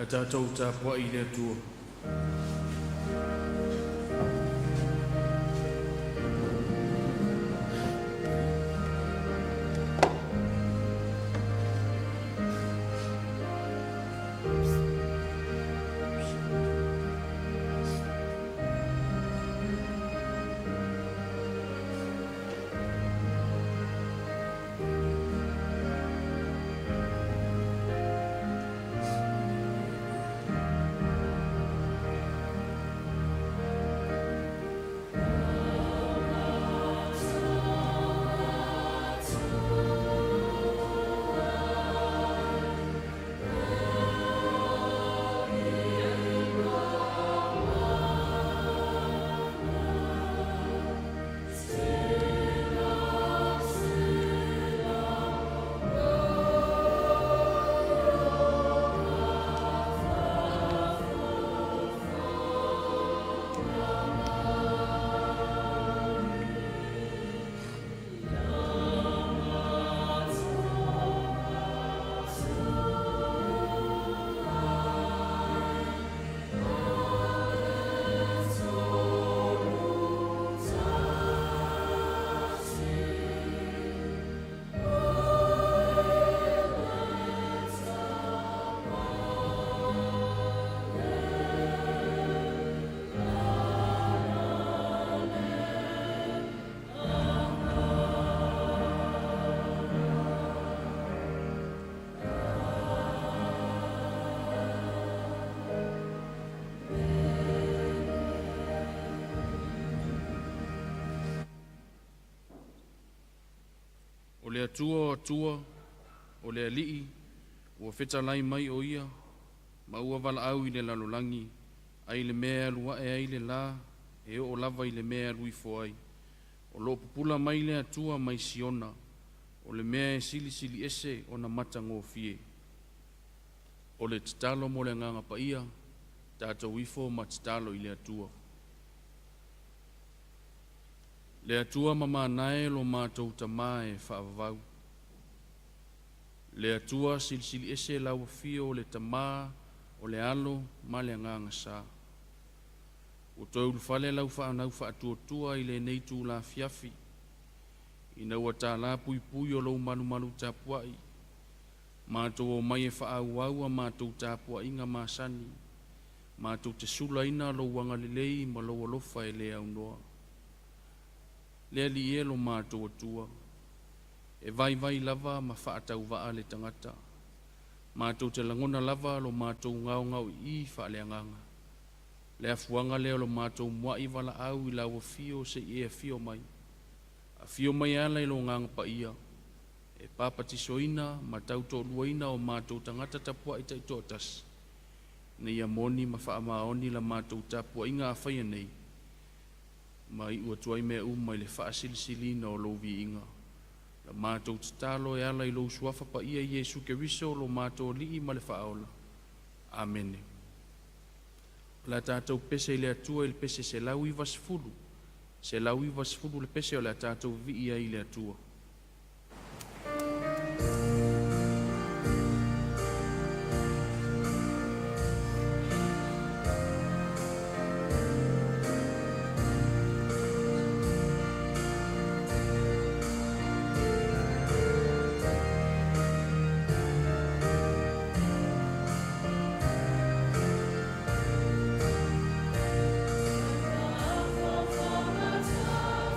A tatou tapuai i le Atua. O le Atua o Atua, o le Alii, ua fetalai mai o Ia, ma ua valaau i le lalolagi, ai le mea e alu ae ai le la, e oo lava i le mea e alu ifo ai. O loo pupula mai le Atua mai Siona, o le mea e silisili ese ona matagofie. O le tatalo mo le agaga paia, tatou ifo ma tatalo i le Atua. Le Atua mamana e lo matou tamā e faavavau. Le Atua silisili ese lau afio o le Tamā, o le Alo ma le Agaga Sa. Ua toe ulufale lau fanau faatuatua i lenei itula afiafi, ina ua tala puipui o lou malumalu tapuai, matou omai e faaauau a matou tapuaiga masani, matou te sulaina lou agalelei ma lou alofa e le aunoa. Le Alii e lo matou Atua, e vaivai lava ma faatauvaa le tagata. Matou te lagona lava lo matou gaogaoii faaleagaga. Le afuaga lea o lo matou muai valaau i lau afio se i e afio mai. Afio mai e ala i lo Agaga Paia, e papatisoina ma tautoaluaina o matou tagata tapuai taitoatasi, ina ia moni ma faamaoni la matou tapuaiga a faia nei, ma iu atu ai mea uma i le faasilisiliina o lou viiga. La matou tatalo e ala i lou suafa paia Iesu Keriso lo matou Alii ma le Faaola. Amene. O le a tatou pese i le Atua i le pese 190, 190 le pese o le a tatou vivii ai i le Atua. Faafofoga tatou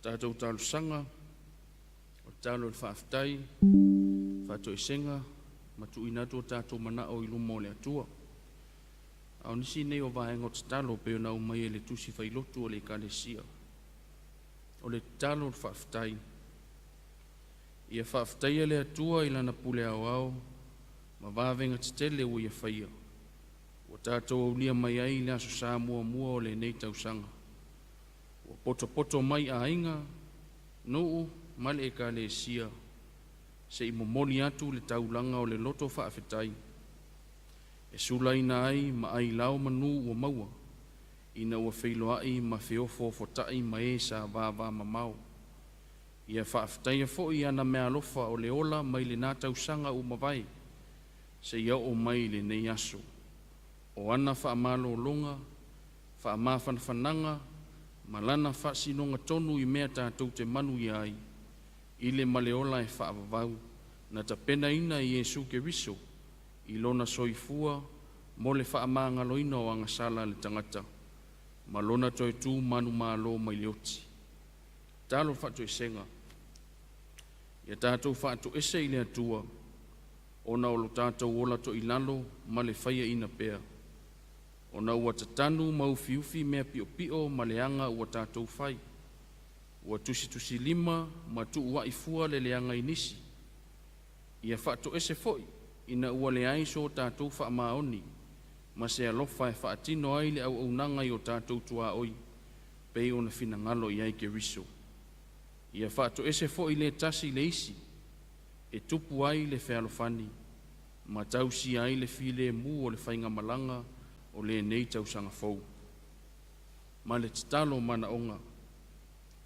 Tatou talosaga, o tatalo o le faafetai, faatoesega ma tuuina atu o tatou manao i luma o le Atua. A o nisi nei o vaega o tatalo pei ona aumai e le tusi failotu o le Ekalesia. O le tatalo o le faafetai, ia faafetaia le Atua i lana pule aoao ma vavega tetele ua ia faia, ua tatou aulia mai ai le aso Sa muamua o lenei tausaga. Ua potopoto mai aiga, nuu ma le Ekalesia se'i momoli atu le taulaga o le loto faafetai e sulaina ai ma ailao manu ua maua ina ua feiloai ma feofoofotai ma e sa vavamamao. Ia faafetaia foi ana meaalofa o le ola mai lena tausaga ua mavae seia oo mai i lenei aso. O ana faamalologa, faamafanafanaga ma lana faasinoga tonu i mea tatou te manuia ai i le ma le ola e faavavau na tapenaina e Iesu Keriso i lona soifua mo le faamagaloina o agasala a le tagata ma lona toe tu manumalo mai le oti. Tatalo Faatoesega. Ia tatou faatoese i le Atua ona o lo tatou ola toilalo ma le faiaina pea, ona ua tatanu ma ufiufi mea piopio ma leaga ua tatou fai, ua tusitusilima ma tuua'i fua le leaga i nisi. Ia faatoese foi ina ua leai so tatou faamaoni ma se alofa e faatino ai le auaunaga i o tatou tuaoi pei ona finagalo i ai Keriso. Ia faatoese foi le tasi i le isi e tupu ai le fealofani ma tausia ai le filemu o le faigamalaga o lenei tausaga fou. Ma le tatalo manaoga,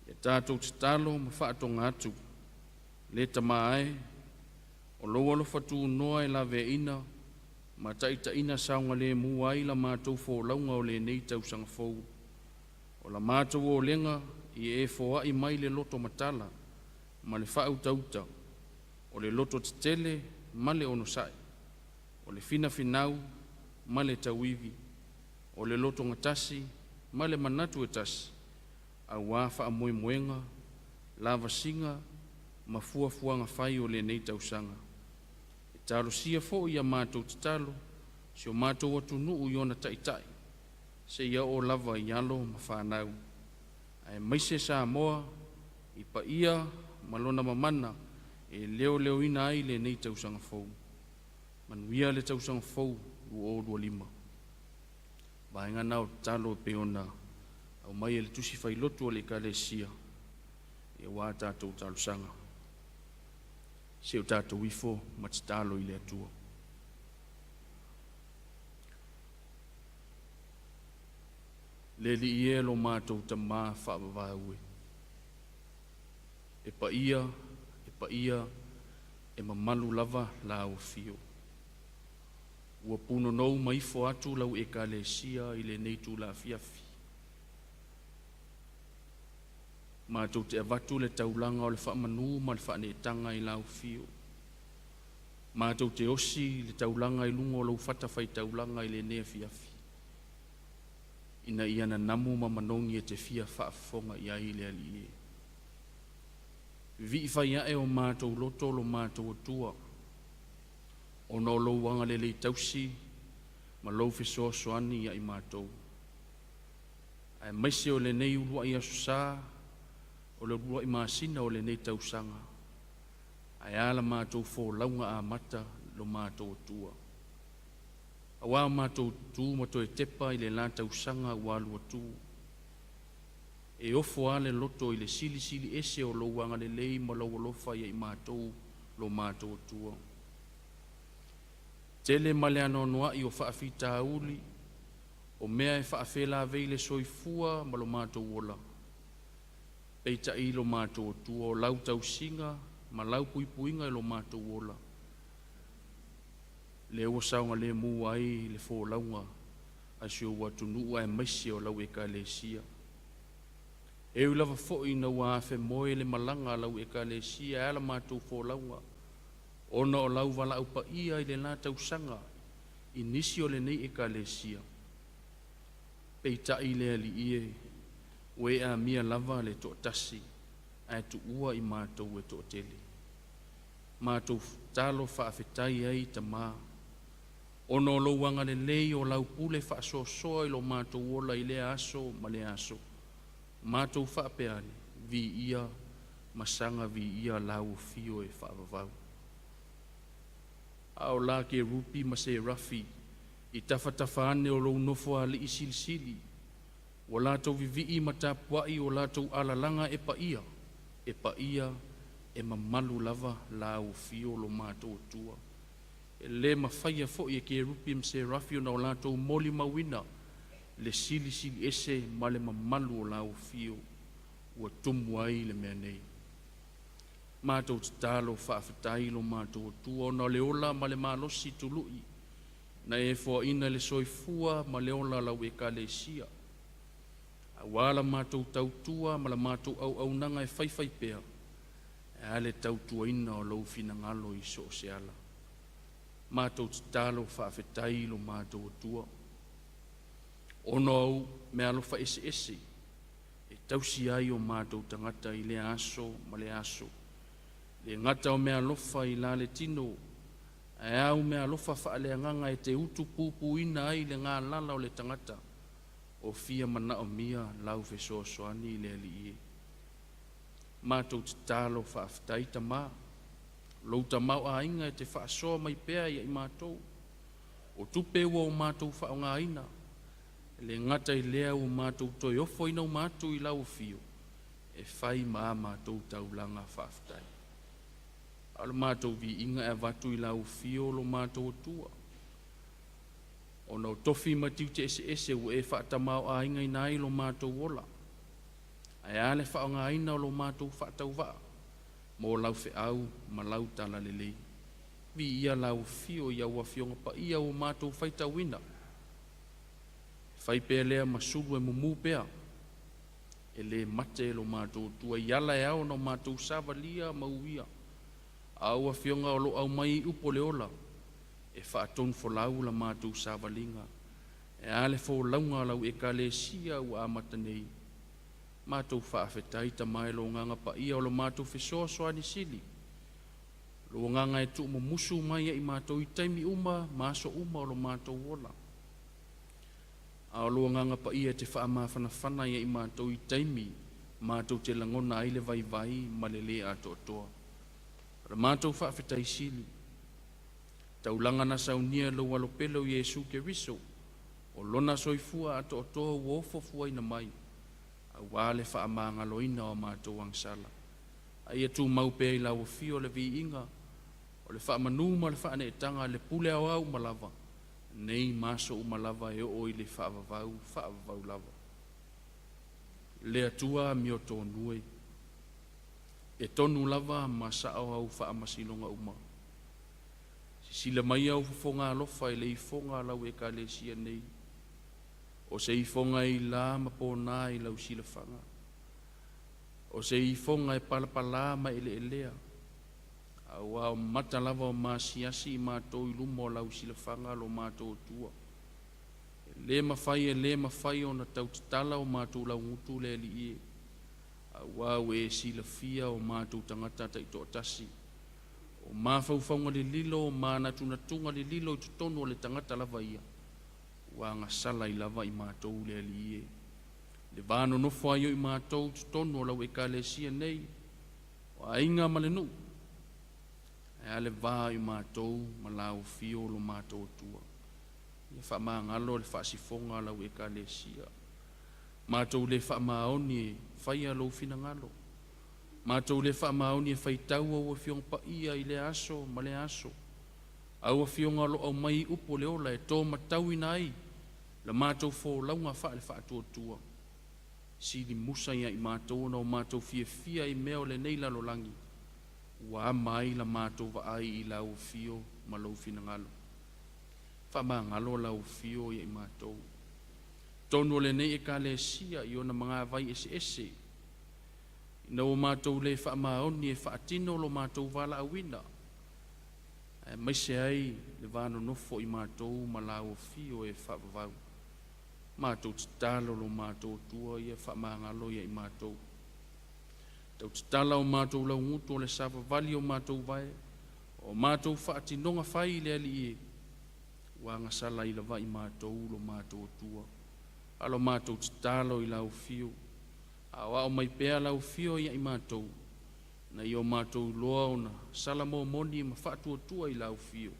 ia tatou tatalo ma faatoga atu, le Tama e, o lou alofa tunoa e laveaina ma taitaiina saogalemu ai la matou folauga o lenei tausaga fou. O la matou olega ia e foai mai le loto matala ma le faautauta, o le loto tetele ma le onosai, o le finafinau ma le tauivi, o le lotogatasi ma le manatu e tasi, auā faamoemoega, lavasiga ma fuafuaga fai o lenei tausaga. E talosia foi a matou tatalo si o matou atunuu i ona taitai seia oo lava i alo ma fanau, aemaise Samoa i paia ma lona mamana e leoleoina ai lenei tausaga fou. Manuia le tausaga fou 2025. Vaega na o tatalo e pei ona aumai e le tusi failotu o le Ekalesia aua tatou talosaga. Se o tatou ifo ma tatalo i le Atua. Le Alii e lo matou Tamā faavavau e, e paia, e paia, e mamalu lava lau afio. Ua punonou ma ifo atu lau Ekalesia i lenei itula afiafi, matou te avatu le taulaga o le faamanu ma le faaneetaga i lau afio. Matou te osi le taulaga i luga o lou fatafaitaulaga i lenei afiafi, ina ia nanamu ma manogi e te fia faafofoga i ai le Alii e. Vivii fai ae o matou loto lo matou Atua, ona o lou agalelei tausi ma lou fesoasoani ia i matou. Aemaise o lenei uluai aso sa o le uluai masina o lenei tausaga, ae a la matou folauga amata lo matou Atua. Auā matou tu ma toe tepa i le la tausaga ua alu atu, e ofo lava le loto i le silisili ese o lou agalelei ma lou alofa ia i matou lo matou Atua. Tele ma le anoanoai o faafitauli o mea e faafelavei le soifua ma lo matou ola, peitai lo matou Atua, o lau tausiga ma lau puipuiga i lo matou ola, lea ua saogalemu ai le folauga a si ou atunuu aemaise o lau Ekalesia. E ui lava foi ina ua afemoe le malaga a lau Ekalesia e ala matou folauga, ona o lau valaau paia i lena tausaga i nisi o lenei Ekalesia, peitai le Alii e, ua e amia lava le toatasi. ae tuua i matou e toatele. Matou tatalo faafetai ai Tamā, ona o lou agalelei o lau pule faasoasoa i lo matou ola i lea aso ma lea aso. Matou faapea ane, viia ma saga viia lau afio e faavavau. A o la Kerupi ma Serafi i tafatafa ane o lou Nofoalii silisili, ua latou vivii ma tapuai o latou alalaga e paia, e paia, e mamalu lava lau afio lo matou Atua. E le mafaia foi e Kerupi ma Serafi ona o latou molimauina le Silisili Ese ma le mamalu o lau afio ua tumu ai le mea nei. Matou tatalo faafetai i lo matou Atua ona o le ola ma le malosi tului na e foaina le soifua ma le ola o lau Ekalesia, auā la matou tautua ma la matou auaunaga e faifaipea, e a le tautuaina o lou finagalo i so o se ala. Matou tatalo faafetai i lo matou Atua, ona o au meaalofa eseese e tausi ai o matou tagata i lea aso ma lea aso, e le gata o meaalofa i la le tino, ae a au meaalofa faaleagaga e te utupupuina ai le galala o le tagata o fia manaomia lau fesoasoani le Alii e. Matou tatalo faafetai Tamā, lou tamaoaiga e te faasoa mai pea ia i matou, o tupe ua o matou faaaogaina, e le gata i lea ua matou toe ofoina uma atu i lau afio e fai ma a matou taulaga faafetai. A o le matou viiga e avatu i lau afio lo matou Atua, ona o tofi ma tiute eseese ua e faatamaoaigaina ai lo matou ola, ae a le faaaogaina o lo matou faatauvaa mo lau feau ma lau talalelei. Viia lau afio i au Afioga Paia ua matou faitauina, fai pea lea ma sulu e mumu pea, e le mate lo matou Atua i ala e ao ona matou savalia ma uia, a o Afioga o lo o aumai i upu o le ola, e faatonufolau la matou savaliga, e a le folauga a lau Ekalesia ua amata nei. Matou faafetai Tamā i lou Agaga Paia o lo matou fesoasoani sili, lou Agaga e tuumumusu mai ia i matou i taimi uma ma aso uma o lo matou ola. A o lou Agaga Paia e te faamafanafana ia i matou i taimi matou te lagona ai le vaivai ma le le atoatoa. O le matou faafetai sili, taulaga na saunia e lou Alo pele o Iesu Keriso, o lona soifua atoatoa ua ofofuaina mai, auā le faamagaloina o a matou agasala. A ia tumau pea i lau afio le viiga, o le faamanu ma le faaneetaga, le pule aoao uma lava, nei ma aso uma lava e oo i le faavavau, faavavau lava. Le Atua amiotonu e, e tonu lava ma sao au faamasinoga uma. Sisila mai au fofoga alofa i le ifoga a lau Ekalesia nei, o se ifoga e ilā ma pōnā i lau silafaga, o se ifoga e palapalā ma eleelea, auā o mata lava o maasiasi i matou i luma o lau silafaga lo matou Atua. E le mafai e le mafai ona tautatala o matou laugutu le Alii e, auā ua e silafia o matou tagata taitoatasi, o mafaufauga lililo ma manatunatuga lililo i totonu o le tagata lava ia, ua agasala ai lava i matou le Alii e. Le va nonofo ai o i matou i totonu o lau Ekalesia nei, o aiga ma le nuu, ae a le va o i matou ma lau afio lo matou Atua. Ia faamagalo le faasifoga a lau Ekalesia, matou le faamaoni e faia lou finagalo, matou le faamaoni e faitau au Afioga Paia i lea aso ma lea aso, au Afioga o lo o aumai i upu o le ola e to matauina ai la matou folauga faale-faatuatua. Sili musa ia i matou ona o matou fiafia i mea o lenei lalolagi, ua ama ai la matou vaai i lau afio ma lou finagalo. Faamagalo lau afio ia i matou. Totonu o lenei Ekalesia i ona magavai eseese, ina ua matou le faamaoni e faatino lo matou valaauina, aemaise ai le va nonofo o i matou ma lau afio e faavavau. Matou tatalo lo matou Atua ia faamagalo ia i matou. Tau tatala o matou laugutu o le savavali o matou vae, o matou faatinoga fai i le Alii e, ua agasala ai lava i matou lo matou Atua. Alo matou tatalo i lau afio, a o ao mai pea lau afio ia i matou, na ia o matou loa ona sala momoni ma faatuatua i lau afio,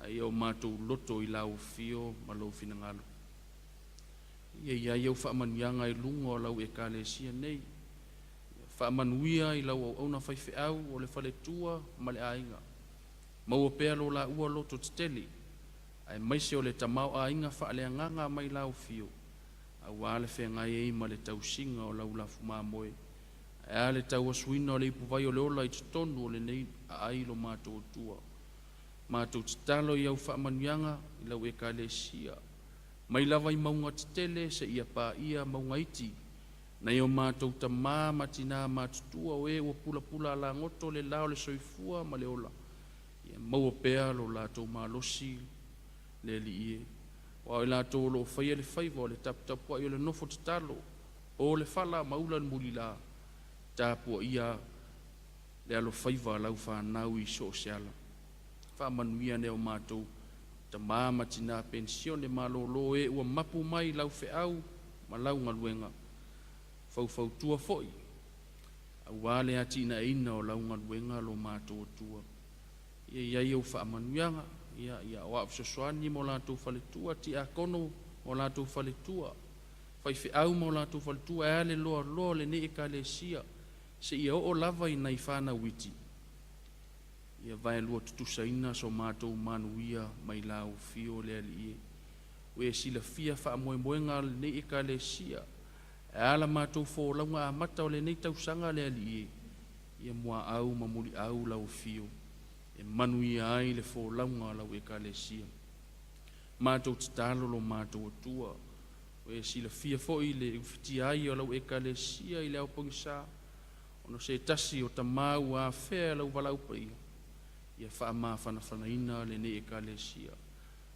a ia o matou loto i lau afio ma lou finagalo. Ia ia iau faamanuiaga i luga o lau ekalesia nei, faamanuia i lau auauna faifeau o le faletua ma le aiga, maua pea lo la ua loto tetele, ae maise o le tamao aiga faaleagaga mai lau afio, aua le feagai ai ma le tausiga o lau lafu mamoe, ae a le tauasuina o le ipuvai o le ola i totonu o lenei aai lo matou Atua. Matou tatalo i au faamanuiaga i lau ekalesia, mai lava i mauga tetele seia paia mauga iti, nai o matou tamā ma tinā matutua o e ua pulapula alagoto le la o le soifua ma le ola, ia maua pea lo latou malosi le Alii e. Aua o i latou o lo o faia le faiva o le taputapuai o le nofo tatalo, o le fala ma ula le mulila, tapuaia le alofaiva a lau fanau i so o se ala. Faamanuia nai o matou tamā ma tinā penisione malōlō e ua mapu mai i lau feau ma lau galuega, faufautua foi aua le atinaeina o lau galuega lo matou Atua. Ia i ai au faamanuiaga, ia aoao fesoasoani mo latou faletua, tiakono mo latou faletua, faifeau mo latou faletua, ae a le loaloa o lenei ekalesia seia oo lava i nai fanau iti, ia vaelua tutusaina so matou manuia mai lau afio le Alii e. Ua e silafia faamoemoega o lenei ekalesia, e ala matou folauga amata o lenei tausaga le Alii e, ia muaau ma muliau lau afio e manuia ai le folauga a lau ekalesia. Matou tatalo lo matou Atua, ua e silafia foi le ufitia ai o lau ekalesia i le ao pogisa, ona o se tasi o tamā ua afea e lau valaau paia, ia faamafanafanaina lenei ekalesia.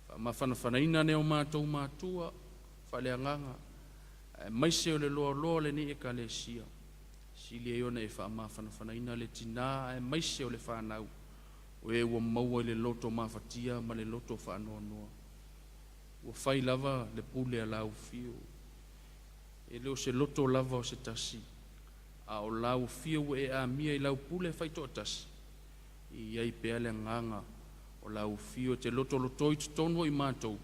Faamafanafanaina nai o matou matua faaleagaga, aemaise o le loaloa o lenei ekalesia, sili ai ona e faamafanafanaina le tinā aemaise o le fanau, o e ua maua i le loto mafatia ma le loto faanoanoa. Ua fai lava le pule a lau afio, e le o se loto lava o se tasi, a o lau afio ua e amia i lau pule faitoatasi, e i ai pea le agaga o lau afio e te lotolotoi i totonu o i matou,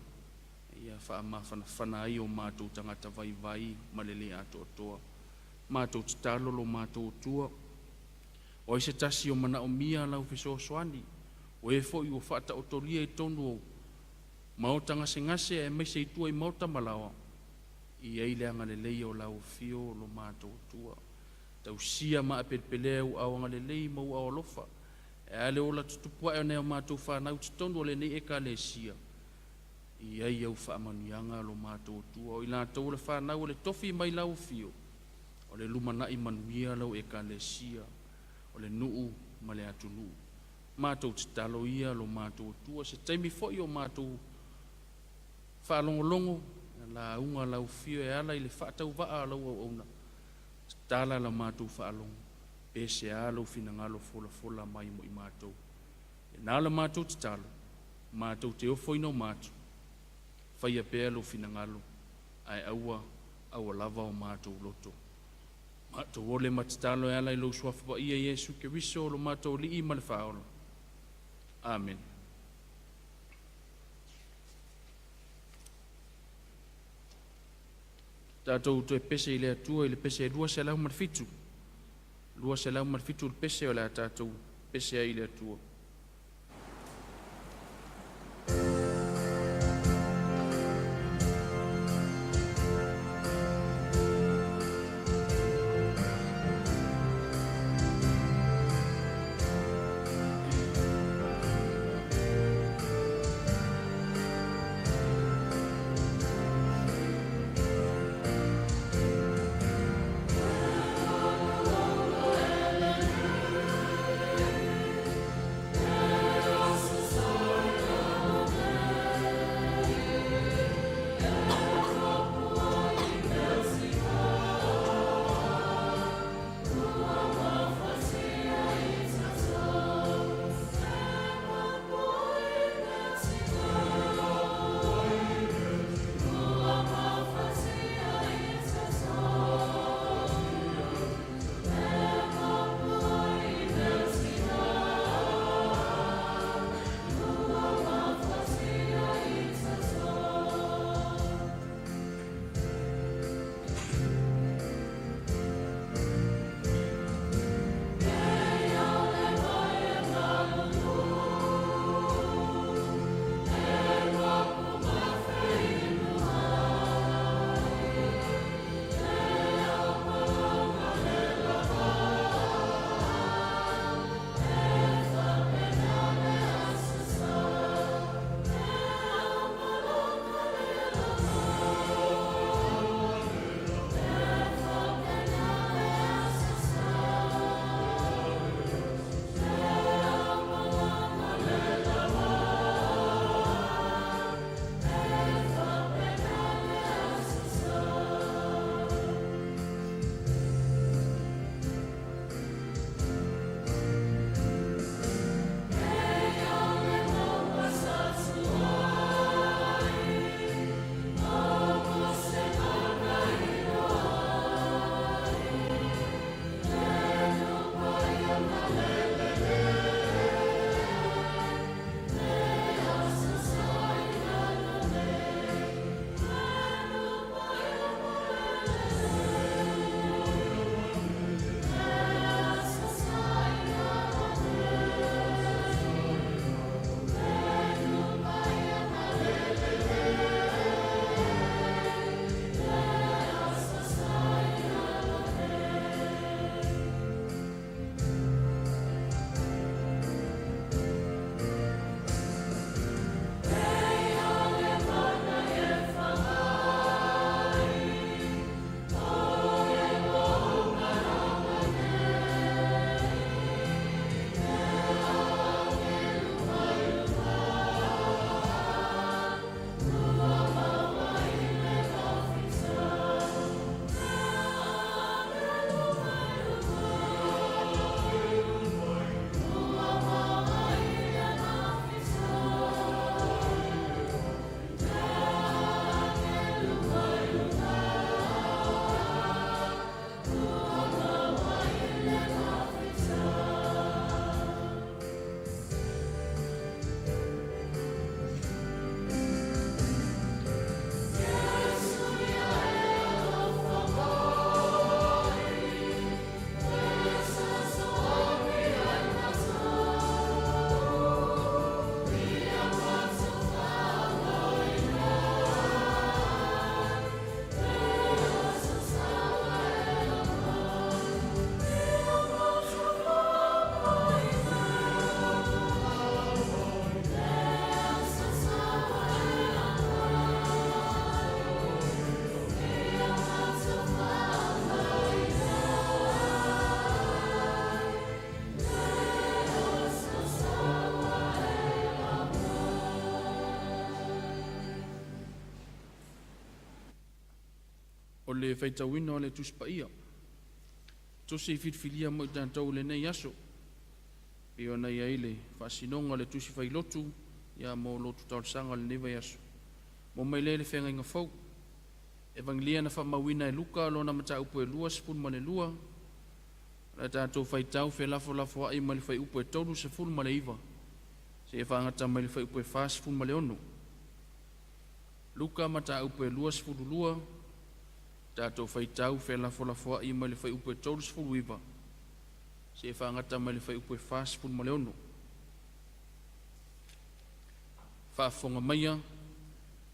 ia faamafanafana ai o matou tagata vaivai ma le le atoatoa. Matou tatalo lo matou Atua, o ai se tasi o manaomia lau fesoasoani, o e foi ua faataotolia i totonu o maota gasegase aemaise i tua i maota ma laoa, i ai le agalelei o lau afio lo matou Atua. Tausia ma apelepelea e ou aao agalelei ma ou aao alofa, e a le ola tutupu ae o nai a matou fanau i totonu o lenei ekalesia, i ai au faamanuiaga lo matou Atua. O i latou o le fanau o le tofi mai lau afio, o le lumanai manuia lau ekalesia, o le nuu ma le atunuu. Matou tatalo ia lo matou Atua, se taimi foi o matou faalogologo, lauga lau afio e ala i le faatauvaa a lau auauna, tatala la matou faalogo, pe sea lou finagalo folafola mai mo i matou. E na la matou tatalo, matou te ofo inoma atu, faia pea lou finagalo, ae aua aua lava o matou loto. Matou ole ma tatalo e ala i lou suafa paia Iesu Keriso lo matou Alii ma le Faaola. Amene. Tatou toe pese i le Atua i le pese 207, 207 le pese o le a tatou pese ai i le Atua. le faitauina o le Tusi Paia, Tusi filifilia mo i tatou i lenei aso, pei ona i ai le faasinoga o le Tusi Failotu ia mo lotu talosaga o lenei vaiaso. Mo mai lea i le Feagaiga Fou, Evagelia na faamauina e Luka lona mataupu e 22, o le tatou faitau felafolafoai mai le fuaiupu e 39 seia faagata mai le fuaiupu e 46. Luka mataupu e 22, tatou faitau felafolafoai mai le fuaiupu e 39 seia faagata mai le fuaiupu e 46. Faafofoga maia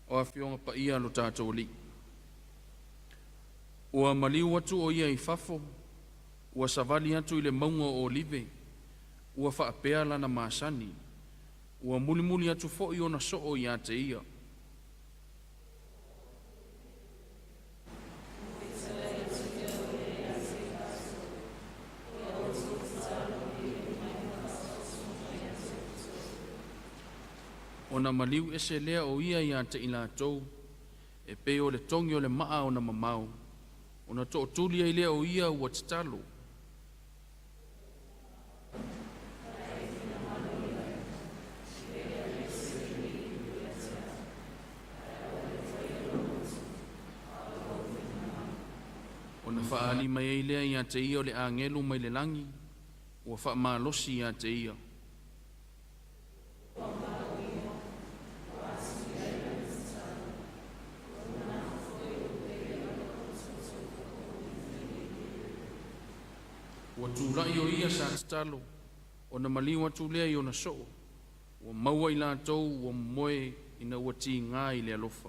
o Afioga Paia a lo tatou Alii. Ua maliu atu o ia i fafo, ua savali atu i le mauga o Olive, ua faapea lana masani, ua mulimuli atu foi ona soo ia te ia. Ona maliu ese lea o ia ia te i latou, e pei o le togi o le maa ona mamao, ona tootuli ai lea o ia ua tatalo. Ona faaali mai ai lea ia te ia o le agelu mai le lagi, ua faamalosi ia te ia. Ua tulai o ia sa tatalo, ona maliu atu lea i ona soo, ua maua i latou ua momoe ina ua tiga i le alofa.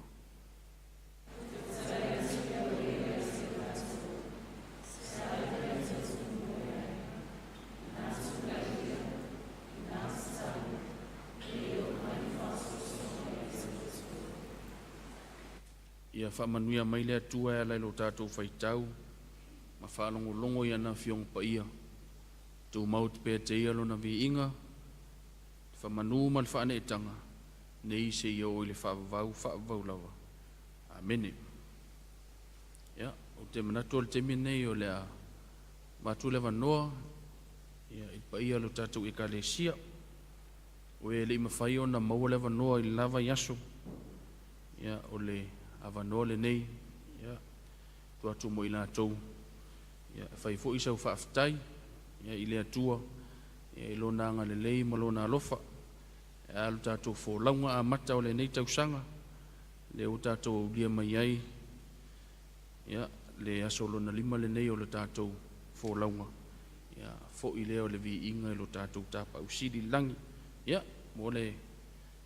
Ia faamanuia mai le Atua e ala i lo tatou faitau ma faalogologo i ana Afioga Paia, tumau pea te ia Lona viiga, le faamanu ma le faaneetaga, nei seia oo i le faavavau, faavavau lava. Amene. Ia, ou te manatu o le taimi lenei o le a avatu le avanoa ia i le paia o le tatou Ekalesia, o e le i mafai ona maua le avanoa i le la vaiaso, ia o le avanoa lenei, ia tuu atu mo i latou, ia e fai foi sau faafetai ia i le Atua ia i lona agalelei ma lona alofa. E a lo tatou folauga amata o lenei tausaga, lea ua tatou aulia mai ai ia le aso lona 5 lenei o le tatou folauga, ia foi lea o le viiga i lo tatou Tapaau Sili i le lagi. Ia, mo le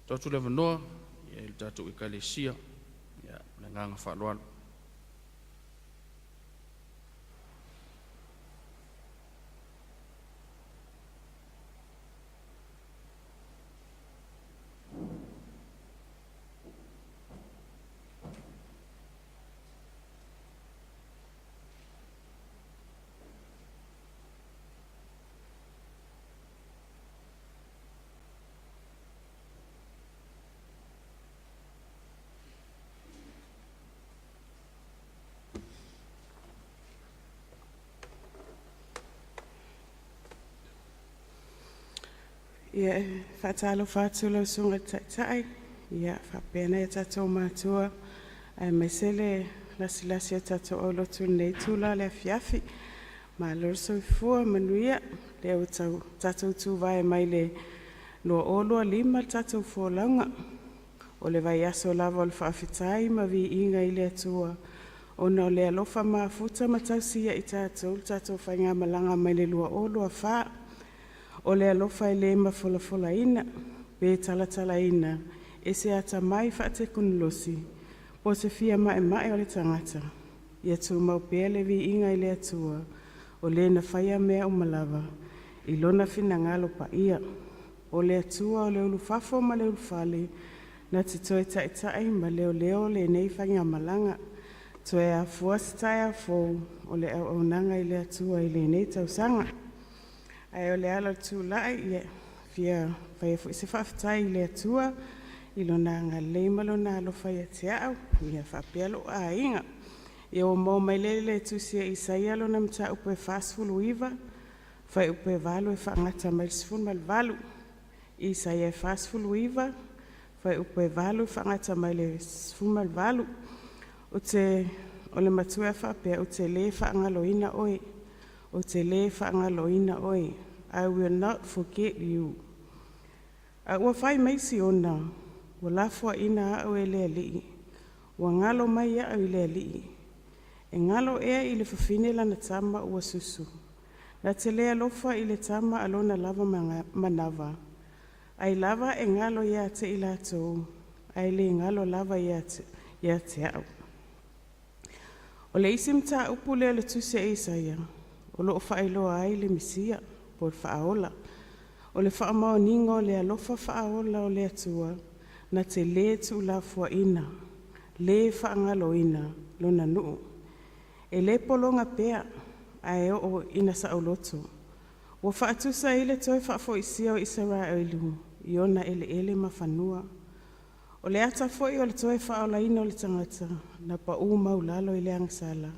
tuu atu le avanoa ia i le tatou Ekalesia, ia ma le agaga faaaloalo. Ia, e faatalofa atu i lau Susuga i le Taitai faapea nai o tatou matua aemaise le lasilasi ua tatou aulotu i lenei itula o le afiafi. Malo le soifua manuia, o lea ua tatou tuvae mai le 2025 le tatou folauga. O le vaiaso lava o le faafetai ma viiga i le Atua ona o le alofa mafuta ma tausi ai tatou i le tatou faigamalaga mai le 2024. O le alofa e le mafolafolaina pe talatalaina e se atamai faatekonolosi po o se fia maemae o le tagata. Ia tumau pea le viiga i le Atua o Le na faia mea uma lava i Lona finagalo paia. O le Atua o le ulufafo ma le ulufale na te toe taitai ma leoleo lenei faigamalaga. Toe afua se taeao fou o le auaunaga i le Atua i lenei tausaga. Ae o le ala o le tulai, e fia faia foi se faafetai i le Atua i Lona agalelei ma Lona alofa ia te au faapea lou aiga. Ia ua maua mai lea i le Tusi a Isaia lona mataupu e 49, fuaiupu e 8 e faagata mai le 18. Isaia 49, fuaiupu e 8 faagata mai le 18. Ou te, o le matua e faapea, ou te le faagaloina oe, ou te le faagaloina oe. I will not forget you. A ua fai mai Siona, ua lafoaiina au e le Alii, ua galo mai au i le Alii. E galo ea i le fafine lana tama ua susu? Na te le alofa i le tama a lona lava manava, ai lava e galo ia te i latou, ae le galo lava ia te au. O le isi mataupu lea o le Tusi a Isaia o lo o faailoa ai le Mesia po o le Faaola. O le faamaoniga o le alofa faaola o le Atua na te le tuulafoaiina, le faagaloina Lona nuu. E le pologa pea ae oo ina saoloto. Ua faatusa ai le toe faafoisia o Isaraelu i ona eleele ma fanua. O le ata foi o le toe faaolaina o le tagata na pau maualalo i le agasala,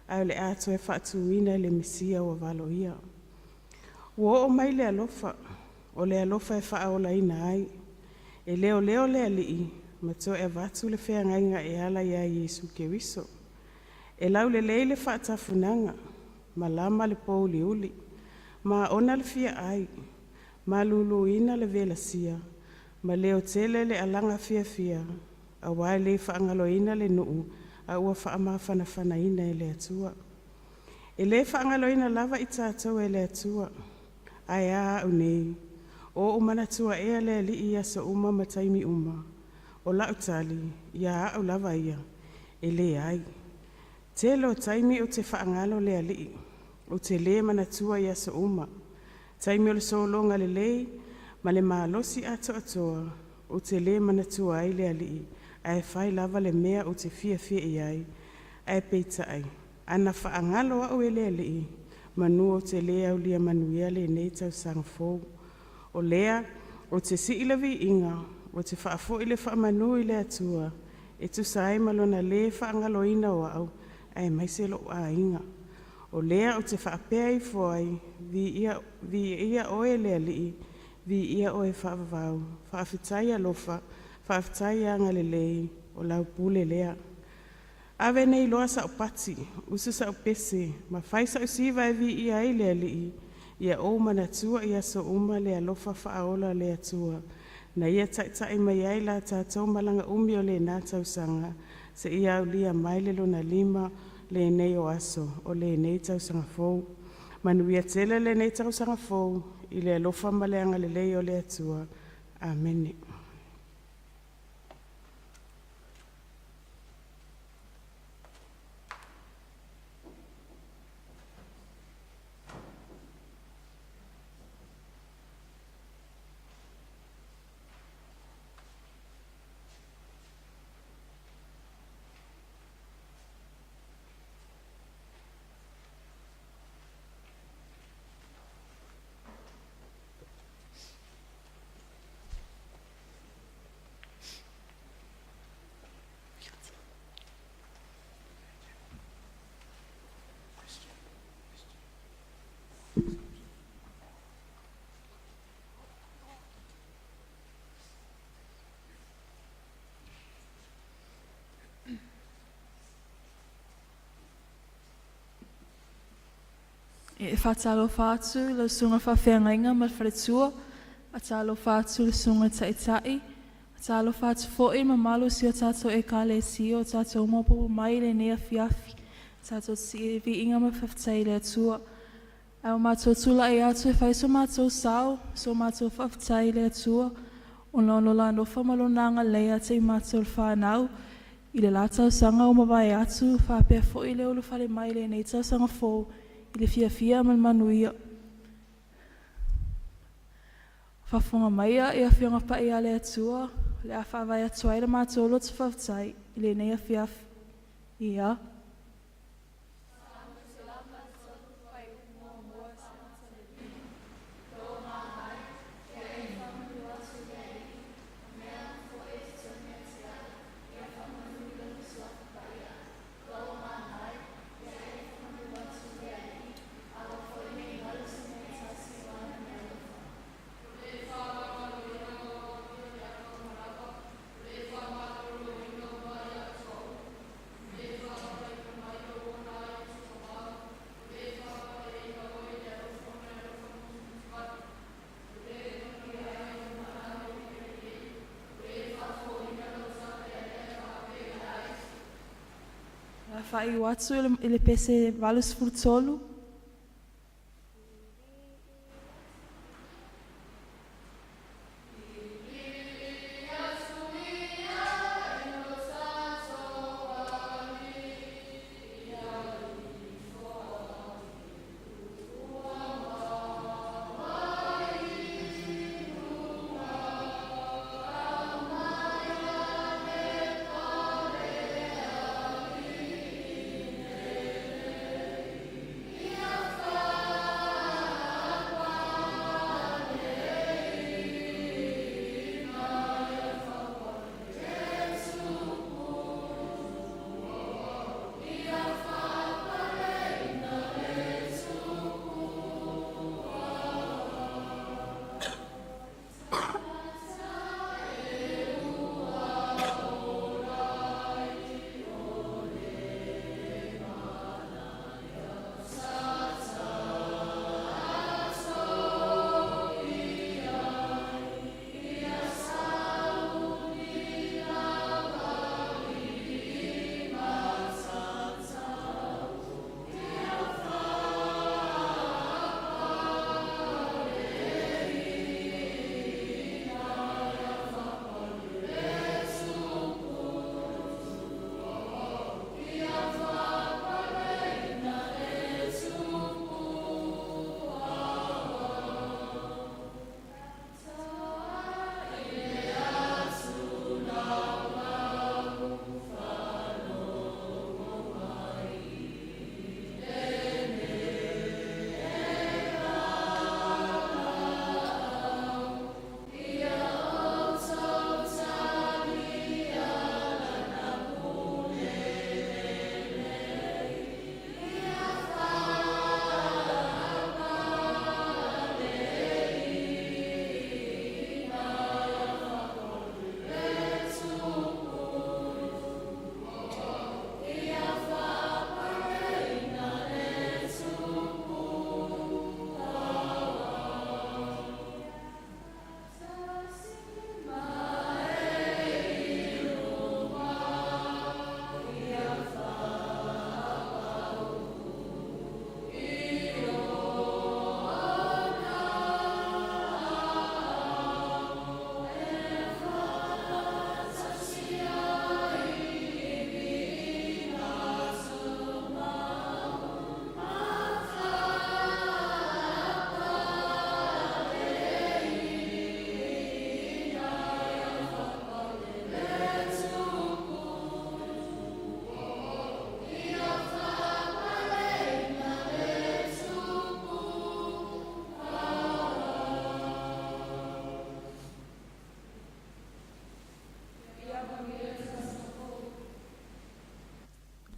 ae o le a toe faatuina e le Mesia ua valoia. Ua oo mai le alofa, o le alofa e faaolaina ai. E leoleo le Alii ma toe avatu le feagaiga e ala ia Iesu Keriso. E laulelei le faatafunaga, malama le pouliuli, maona le fiaai, maluluina le velasia, ma leotele le alaga fiafia, aua e le faagaloina le nuu a ua faamafanafanaina e le Atua. E le faagaloina lava i tatou e le Atua. Ae a au nei? O ou manatua ea le Alii i aso uma ma taimi uma? O lau tali, ia au lava ia, e leai. Tele o taimi ou te faagalo le Alii, ou te le manatua i aso uma. Taimi o le sologa lelei ma le malosi atoatoa, ou te le manatua ai le Alii, ae fai lava le mea ou te fiafia i ai. Ae peitai, ana faagalo au e le Alii, manu ou te le aulia manuia lenei tausaga fou. O lea ou te sii le viiga, ou te faafoi le faamanu i le Atua, e tusa ai ma Lona le faagaloina o au, aemaise lou aiga. O lea ou te faapea ifo ai, viia, viia oe le Alii, viia oe faavavau, faafetai alofa, faafetai agalelei, o lau pule lea. Ave nei loa sau pati, usu sau pese ma fai sau siva e viia ai le Alii, ia ou manatua i aso uma le alofa faaola o le Atua, na ia taitai mai ai la tatou malaga umi o lena tausaga, seia aulia mai le lona lima lenei o aso o lenei tausaga fou. Manuia tele lenei tausaga fou i le alofa ma le agalelei o le Atua. Amene. E faatalofa atu i lau susuga i le faafeagaiga ma le faletua, faatalofa atu i le susuga i le Taitai, faatalofa atu foi i le mamalu o si o tatou Ekalesia o tatou maopoopo mai i lenei afiafi, tatou te sii le viiga ma le faafetai i le Atua. Ae ua matou tulai atu e fai so matou sao, so matou faafetai i le Atua, ona o Lona alofa ma Lona agalelei ia te i matou le fanau, i le la tausaga ua mavae atu, faapea foi le ulufale mai i lenei tausaga fou i le fiafia ma le manuia. Faafofoga mai e Afioga Paia a le Atua, o le a faavae atu ai le matou loto faafetai i lenei afiafi. Ia. Faaiu atu i le pese 83.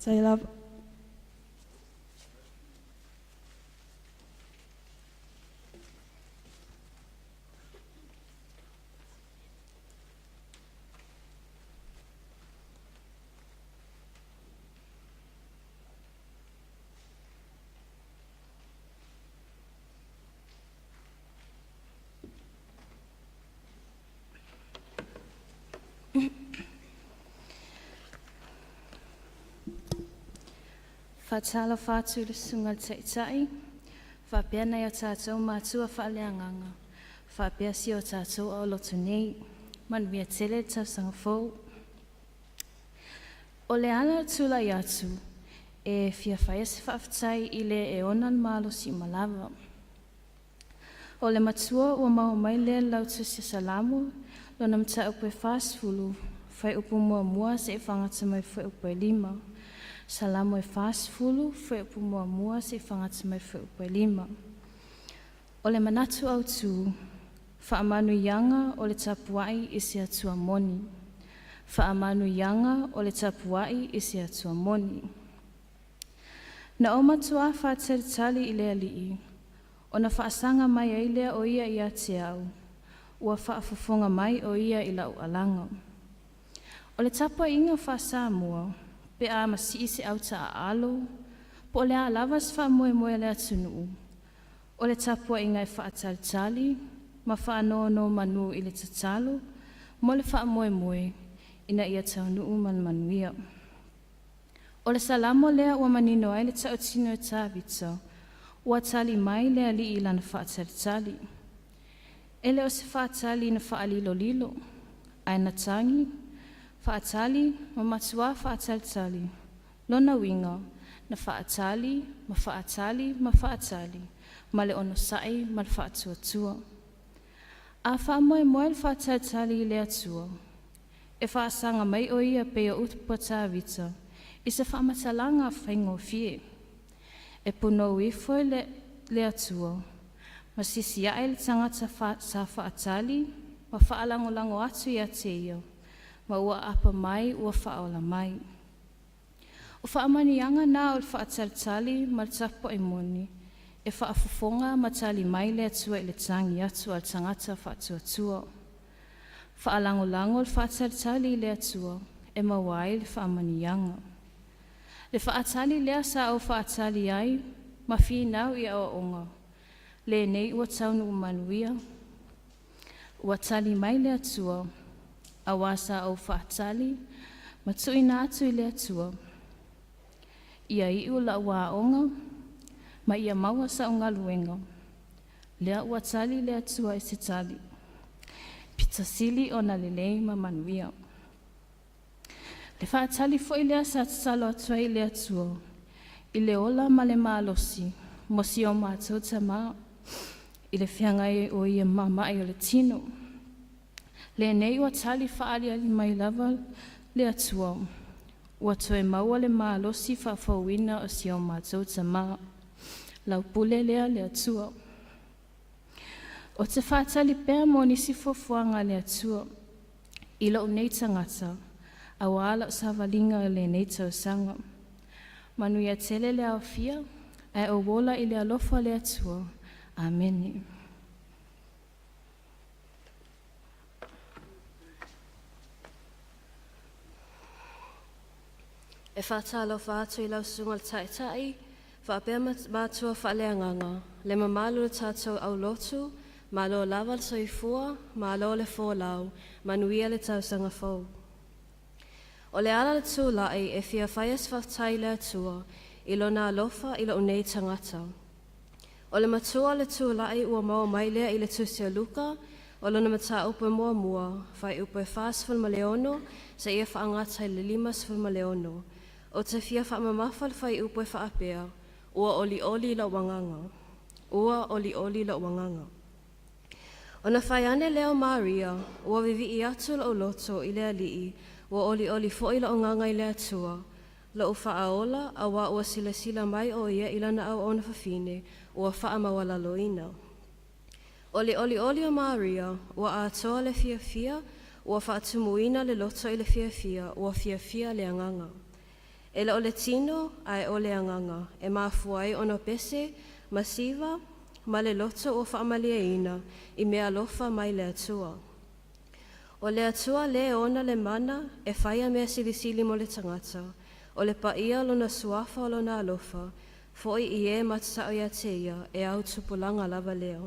Faafetai lava. Faatalofa atu i le susuga i le Taitai, faapea nai o tatou matua faaleagaga, faapea si o tatou aulotu nei. Manuia tele le tausaga fou. O le ala o le tulai atu, e fia faia se faafetai i le e ona le malosi uma lava. O le matua ua maua mai lea i le lautusi o Salamo, lona mataupu e 40, fuaiupu 1 seia fagata mai le fuaiupu e 5. Salamo e 40, fuaiupu 1 seia fagata mai le fuaiupu e 5. O le manatu autu, faamanuiaga o le tapuai i se Atua moni. Faamanuiaga o le tapuai i se Atua moni. Na ou matuā faatalitali i le Alii, ona faasaga mai ai lea o Ia ia te au, ua faafofoga mai o Ia i lau alaga. O le tapuaiga faa-Samoa, pe a masii se autaaalo, po o le a lava se faamoemoe a le atunuu, o le tapuaiga e faatalitali ma faanonomanu i le tatalo mo le faamoemoe ina ia taunuu ma le manuia. O le Salamo lea ua manino ai le tautino e Tavita, ua tali mai le Alii i lana faatalitali. E le o se faatali na faalilolilo, ae na tagi, faatali ma matuā faatalitali. Lona uiga, na faatali ma faatali ma faatali, ma le onosai ma le faatuatua. A faamoemoe le faatalitali i le Atua, e faasaga mai o ia pei o upu a Tavita, i se faamatalaga faigofie. E punou ifo i le Atua, ma sisiae le tagata sa faatali, ma faalagolago atu ia te ia, ma ua aapa mai ua faaola mai. O faamanuiaga na o le faatalitali ma le tapuai moni, e faafofoga ma tali mai le Atua i le tagi atu a le tagata faatuatua. Faalagolago le faatalitali i le Atua e maua ai le faamanuiaga. Le faatali lea sa ou faatali ai ma finau i aoaoga, lenei ua taunuu manuia. Ua tali mai le Atua, auā sa ou faatali ma tuuina atu i le Atua. Ia iu lau aoga ma ia maua sau galuega. Lea ua tali le Atua i se tali. Pito sili ona lelei ma manuia. Le faatali foi lea sa tatalo atu ai i le Atua, i le ola ma le malosi, mo si o matou tamā, i le feagai o ia ma ma'i o le tino. Lenei ua tali faaaliali mai lava le Atua, ua toe maua le malosi faafouina o si o matou tamā. Lau pule lea le Atua. O te faatali pea mo nisi fuafuaga a le Atua, i lou nei tagata, auā lau savaliga i lenei tausaga. Manuia tele le aofia, ae ou ola i le alofa o le Atua. Amene. E faatalofa atu i lau susuga i le Taitai, faapea matua faaleagaga, le mamalu o le tatou aulotu, malo lava le soifua, malo le folau, manuia le tausaga fou. O le ala o le tulai e fia faia se faafetai i le Atua i Lona alofa i lou nei tagata. O le matua o le tulai ua maua mai lea i le tusi a Luka, o lona mataupu e muamua, fuaiupu e 46 seia faagata i le 56. Ou te fia faamamafa le fuaiupu e faapea, ua olioli lou agaga. Ua olioli lou agaga. Ona fai ane lea o Maria, ua vivii atu lou loto i le Alii, ua olioli foi lou agaga i le Atua, lou faaola, auā ua silasila mai o ia i lana auauna fafine, ua faamaualaloina. O le olioli o Maria, ua atoa le fiafia, ua faatumuina le loto i le fiafia, ua fiafia le agaga. E le o le tino, ae o le agaga, e mafua ai ona pese, ma siva, ma le loto ua faamalieina, i meaalofa mai le Atua. O le Atua lē ona le mana e faia mea silisili mo le tagata, o le paia o lona suafa o lona alofa, foi i e matatao ia te ia, e ao tupulaga lava lea.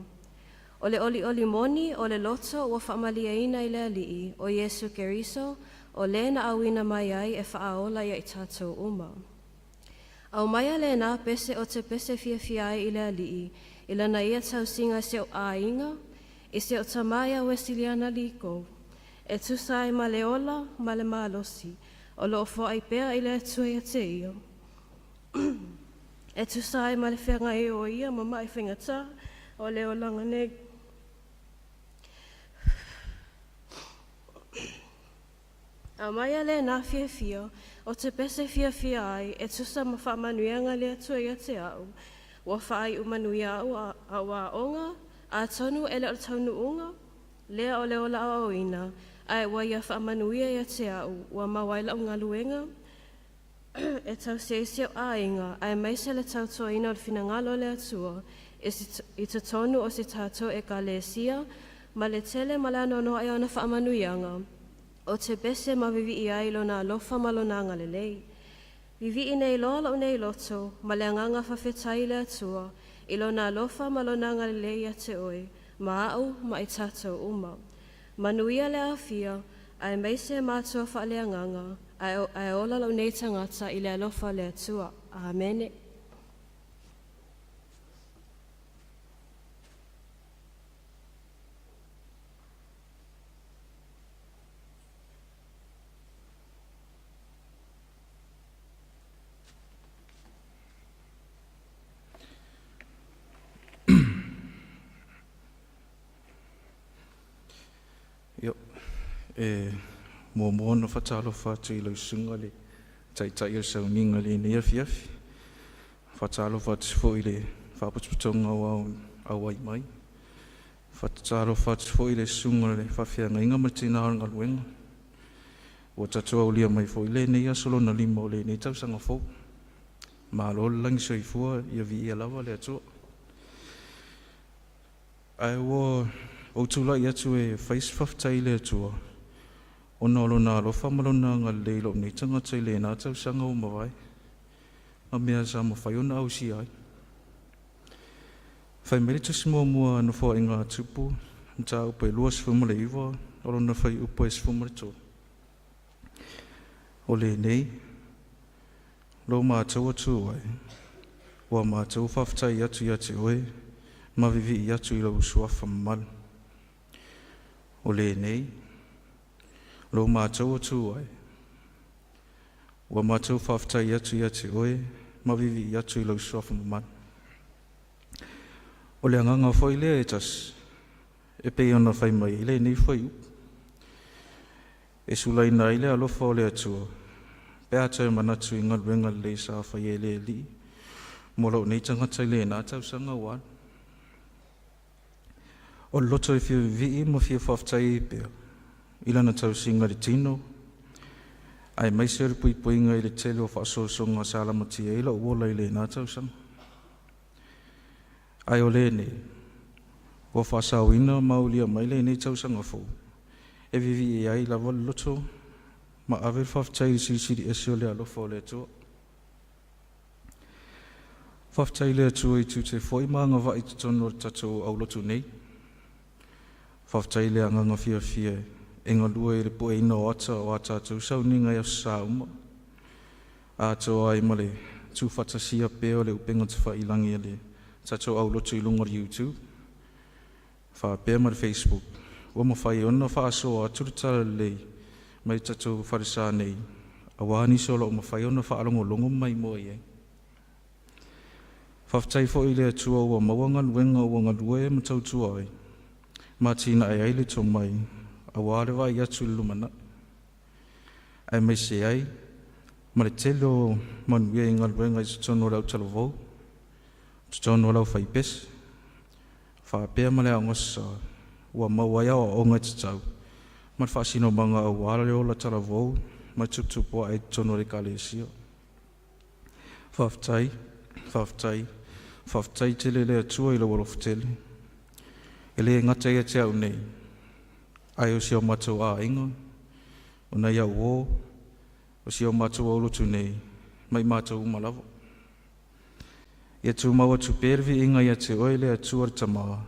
O le olioli moni o le loto ua faamalieina i le Alii, o Iesu Keriso, o lē na auina mai ai e faaola ia i tatou uma. Aumaia lena pese o te pese fiafia ai i le Alii, i lana ia tausiga i si ou aiga, i si ou tamā ia Uesiliana Liko, e tusa ai ma le ola ma le malosi, o loo foai pea i le Atua ia te ia. E tusa ai ma le feagai o ia ma ma'i faigata o le olaga nei. Aumaia lena fiafia o te pese fiafia ai e tusa ma faamanuiaga le Atua ia te au, ua faaiu manuia au au aoga, atonu e le o le taunuuga lea o le ola aoaoina, ae ua ia faamanuia ia te au, ua maua ai lau galuega e tausi ai si ou aiga, aemaise le tautuaina o le finagalo o le Atua i totonu o si tatou ekalesia, ma le tele ma le anoanoai o ana faamanuiaga, o te pese ma vivii ai lona alofa ma lona agalelei. Vivii nei loa lou nei loto, ma le agaga faafetai i le Atua, i lona alofa ma lona agalelei ia te oe, ma au ma i tatou uma. Manuia le aofia, aemaise matua faaleagaga, Ae ola lou nei tagata i le alofa o le Atua. Amene. Io, e muamua ona faatalofa atu i lau susuga le Taitai o le Sauniga i lenei afiafi. Faatalofa atu foi i le Faalapotopotoga Aoao auai mai. Faatalofa atu foi i le susuga i le Faafeagaiga ma le Tina o le Galuega, ua tatou aulia mai foi lenei aso lona lima o lenei tausaga fou. Malo le lagi soifua, ia viia lava le Atua. Ae ua ou tulai atu e fai se faafetai i le Atua, ona o Lona alofa ma Lona agalelei i lou nei tagata i lena tausaga ua mavae, ma mea sa mafai ona ausia ai. Fai mai le tusi muamua a Nofoaiga a Tupu, mataupu e 29, o lona fuaiupu e 13. O lenei, lo matou Atua e, ua matou faafetai atu ia te oe, ma vivii atu i lou Suafa mamalu. O lenei, lo matou Atua e, ua matou faafetai atu ia te oe, ma vivii atu i lou Suafa mamalu. O le agaga foi lea e tasi, e pei ona fai mai ai lenei fuaiupu. E sulaina ai le alofa o le Atua, pe a toe manatu i galuega lelei sa faia e le Alii mo lou nei tagata i lena tausaga ua alu. O le loto e fia vivii ma fia faafetai ai pea, i lana tausiga i le tino, aemaise o le puipuiga i le tele o faasoasoga sa lamatia ai lou ola i lena tausaga. Ae o lenei, ua faasaoina ma aulia mai lenei tausaga fou, e vivii ai lava le loto ma ave le faafetai i le Silisili Ese o le alofa o le Atua. Faafetai i le Atua i tiute foi ma agavaa i totonu o le tatou aulotu nei. Faafetai i le agaga fiafia e galue i le pueina o ata o a tatou sauniga i Aso Sa uma, atoa ai ma le tuufaatasia pea o le upega tafailagi a le tatou aulotu i luga o le YouTube, faapea ma le Facebook, ua mafai ona faasoa atu le Talalelei mai tatou falesa nei, aua nisi o lo o mafai ona faalogologo ma maimoa i ai. Faafetai foi i le Atua ua maua galuega ua galue ma tautua ai, ma atinae ai le tomai, aua le vaai atu i le lumanai. Aemaise ai ma le tele o manuia i galuega i totonu o le autalavou, totonu o le aufaipese, faapea ma le Aoga Aso Sa, ua maua ai aoaoga e tatau ma le faasinomaga aua le ola talavou ma le tuputupuae i totonu o le Ekalesia. Faafetai, faafetai, faafetai tele i le Atua i lou alofa tele, e le gata ia te au nei, ae o si o matou aiga, o nai au uo, o si o matou aulotu nei, ma i matou uma lava. Ia tumau atu pea le viiga ia te Oe le Atua le Tama,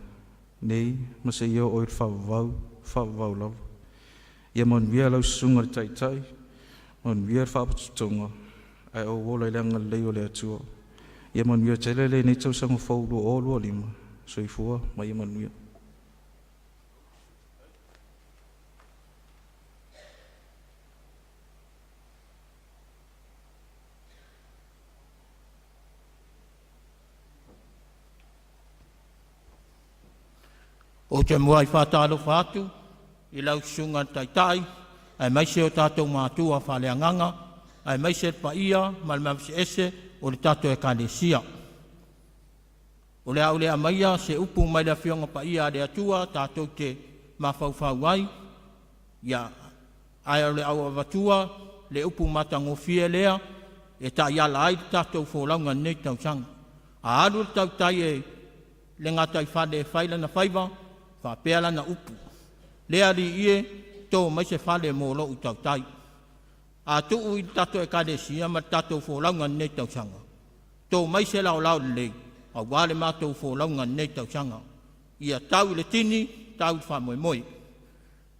nei ma seia oo i le faavavau, faavavau lava. Ia manuia lau susuga i le Taitai, manuia le Faalapotopotoga, ae ou ola i le agalelei o le Atua. Ia manuia tele lenei tausaga fou 2025. Soifua ma ia manuia. Ou te muai faatalofa atu i lau Susuga i le Taitai aemaise o tatou matua faaleagaga aemaise le paia ma le mamalu o le tatou Ekalesia. O le a ou le aumaia se upu mai le Afioaga Paia a le Atua tatou te mafaufau ai, ia, ae o le a ou avatua le upu matagofie lea e taiala ai le tatou folauga i lenei tausaga. A alu le tautai e le gataifale e fai lana faiva, faapea lana upu, “Le Alii e, to mai se fale mo lou tautai.” A tuu i le tatou Ekalesia ma le tatou folauga i lenei tausaga, to mai se laolao lelei aua le matou folauga i lenei tausaga. Ia tau i le tini, tau i le faamoemoe.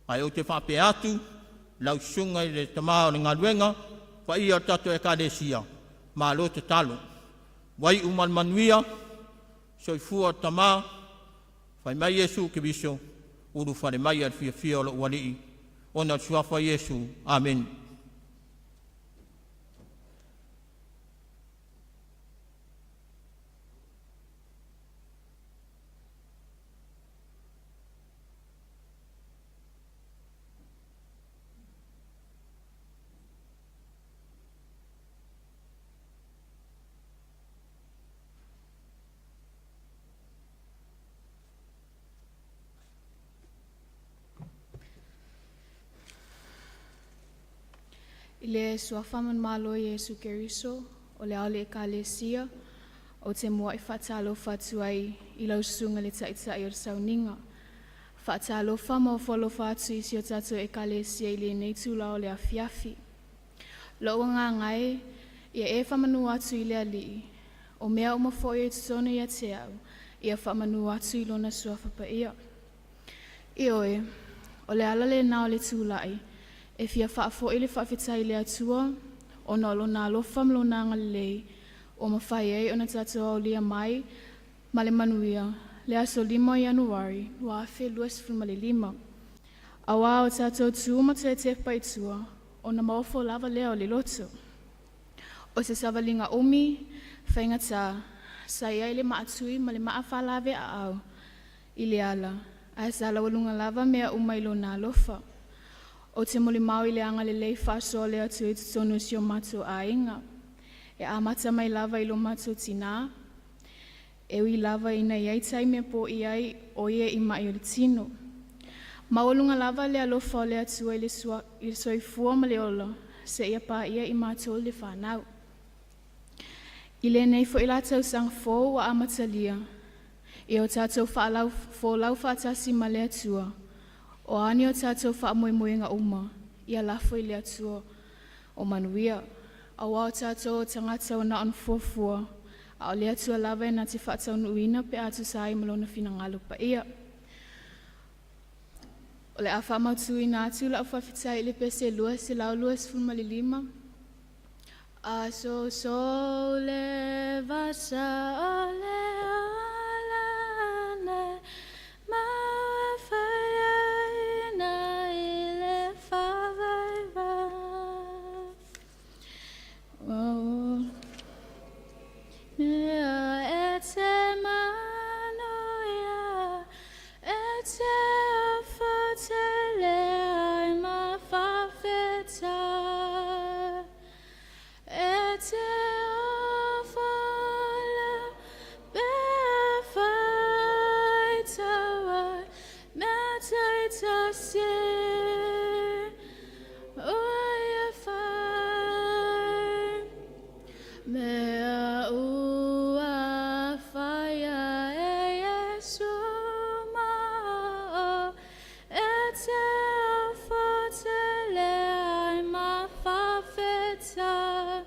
Ae ou te faapea atu, lau susuga i le tamā o le galuega, paia o le tatou Ekalesia, malo tatalo. Ua iu ma le manuia, soifua tama, fai mai Iesu Keriso, ulufale mai i le fiafia o lou Alii, ona o le suafa o Iesu. Amene. I le suafa manumalo o Iesu Keriso, o le ao o le Ekalesia, ou te muai faatalofa atu ai i lau susuga i le Taitai o le Sauniga. Faatalofa ma ofo alofa atu i si o tatou Ekalesia i lenei itula o le afiafi. Lo'u agaga e, ia e faamanu atu i le Alii, o mea uma foi o i totonu ia te au, ia faamanu atu i lona suafa paia. Ioe, o le ala lena o le tulai, e fia faafoi le faafetai i le Atua, ona o lona alofa ma lona agalelei, ua mafai ai ona tatou aulia mai ma le manuia le aso 5 o Ianuari 2025. Auā o tatou tu ma toe tepa i tua, ona maofo lava lea o le loto. O se savaliga umi, faigata, sa i ai le maatui ma le maafalaveaau i le ala, ae sa laualuga lava mea uma i lona alofa. Ou te molimau i le agalelei faasoa o le Atua i totonu o si o matou aiga. E amata mai lava i lo matou tinā, e ui lava ina i ai taimi e po'i ai o ia i ma'i o le tino. Maualuga lava le alofa o le Atua i le soifua ma le ola seia paia i matou le fanau. I lenei foi la tausaga fou ua amatalia, ia o tatou folau faatasi ma le Atua, o a ni o tatou faamoemoega uma, ia lafo i le Atua o manuia. Auā o tatou o tagata ua na ona fuafua, a o le Atua lava e na te faataunuuina pe a tusa ai ma lona finagalo paia. O le a faamautuina atu lau faafetai i le pese 225. Aso so'ole vasa o le ola nei, ma ua faiaina i le faavaivai. Mea e te manuia, e te ofo tele ai ma faafetai. E te ofola pe faitau ai mea taitasi ua ia fai. Mea ua faia e Iesu ma'o, e te ofo tele ai ma faafetai.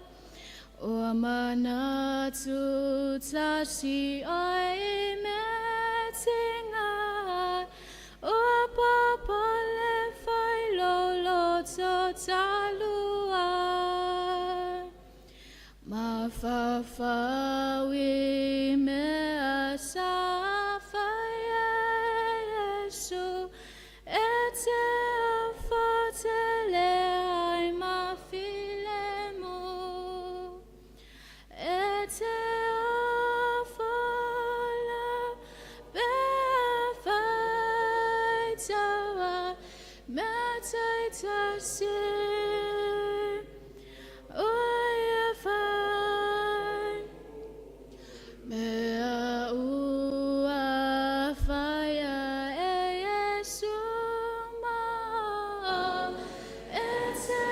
Ua manatu tasi oe i mea tiga, ua popole foi lou loto talu ai. Mafaufau i mea sa faia e Iesu, e te ofo tele ai ma filemu. E te ofola pe faitau ai mea taitasi ua ia fai. Mea ua faia e Iesu ma'o, e te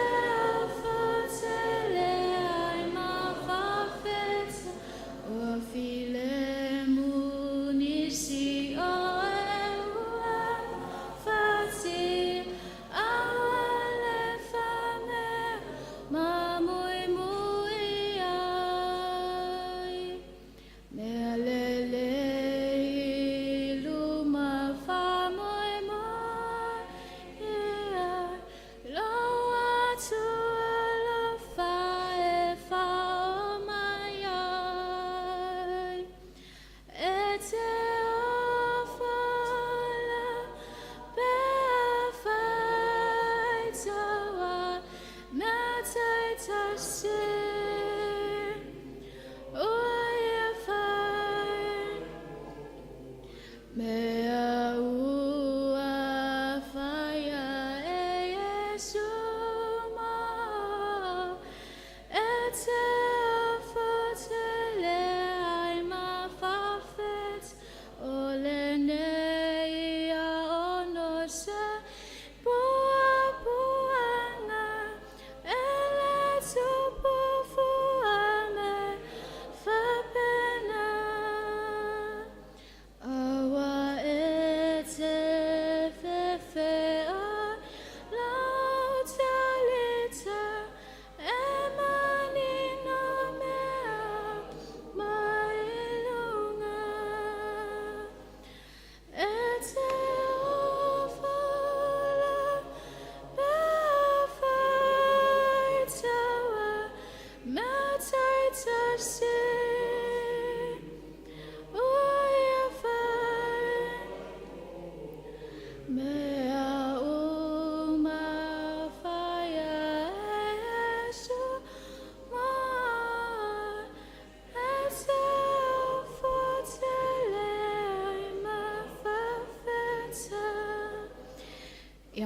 ofo tele ai ma faafetai. Ua filemu nisi o e ua fati, a ua le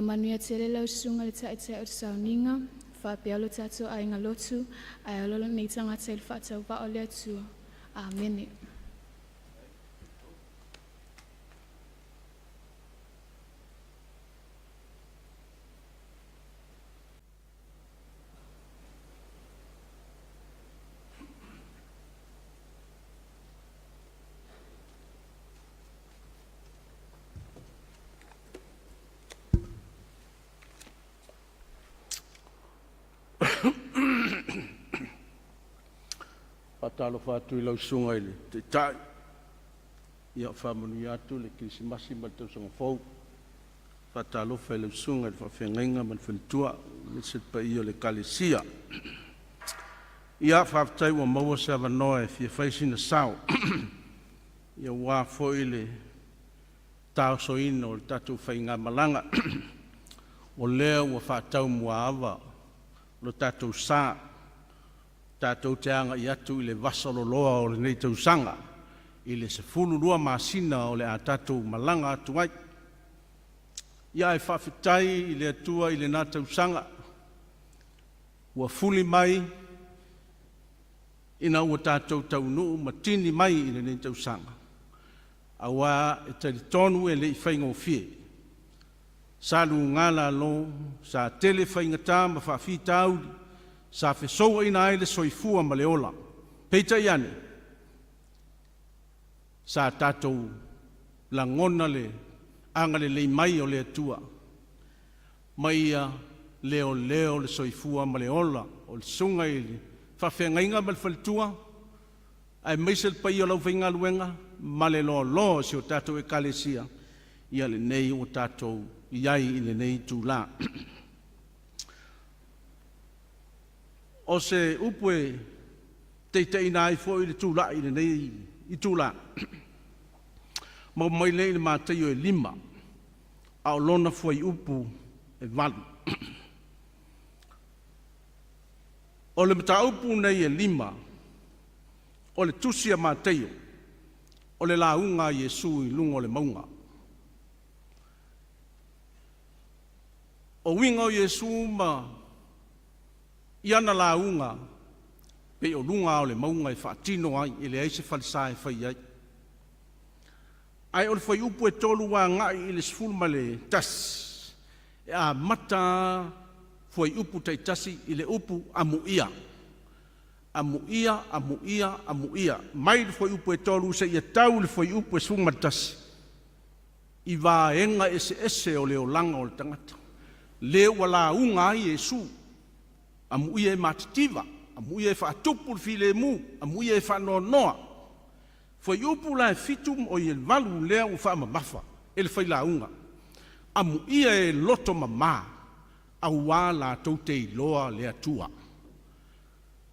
manuia tele lau susuga i le Taitai o le Sauniga, faapea lo tatou aiga lotu, ae ola lenei tagata i le faatauvaa o le Atua. Amene. Faatalofa atu i lau Susuga i le Taitai, ia faamanuia atu le Kerisimasi ma le Tausaga Fou. Faatalofa i lau Susuga i le Faafeagaiga ma le Faletua, aemaise le paia o le Ekalesia. Ia faafetai ua maua se avanoa e fia fai sina sao aua foi le taosoina o le tatou faigamalaga. O lea ua faataumuaava lo tatou sa, tatou te agai atu i le vasaloloa o lenei tausaga i le 12 masina o le a tatou malaga atu ai. Ia ae faafetai i le Atua i lena tausaga ua fuli mai ina ua tatou taunuu ma tini mai i lenei tausaga, aua e talitonu e le i faigofie. Sa luga lalo, sa tele faigata ma faafitauli sa fesouaina ai le soifua ma le ola. Peitai ane, sa tatou lagona le agalelei mai o le Atua ma ia leoleo le soifua ma le ola o le susuga i le faafeagaiga ma le faletua, aemaise le paia o le aufaigaluega ma le loaloa o si o tatou Ekalesia, ia lenei ua tatou i ai i lenei itula. O se upu e taitaiina ai foi le tulai i lenei itula, maua mai lea i le Mataio e 5, a o lona fuaiupu e 8. O le mataupu lenei e 5, o le tusi a Mataio, o le lauga a Iesu i luga o le mauga. O uiga o Iesu ma i ana lauga, pei o luga lava o le mauga e faatino ai, e leai se falesa e fai ai. Ae o le fuaiupu e 3 agai i le 11, e amata lava fuaiupu taitasi i le upu amuia. Amuia, amuia, amuia, mai le fuaiupu e 3 seia tau i le fuaiupu e 11, i vaega eseese o le olaga o le tagata, le ua lauga ai Iesu. Amuia e matitiva, amuia e faatupu le filemu, amuia e faanoanoa. Fuaiupu la e 7 oi le 8 lea ua faamamafa e le failauga, amuia e loto mama, aua latou te iloa le Atua.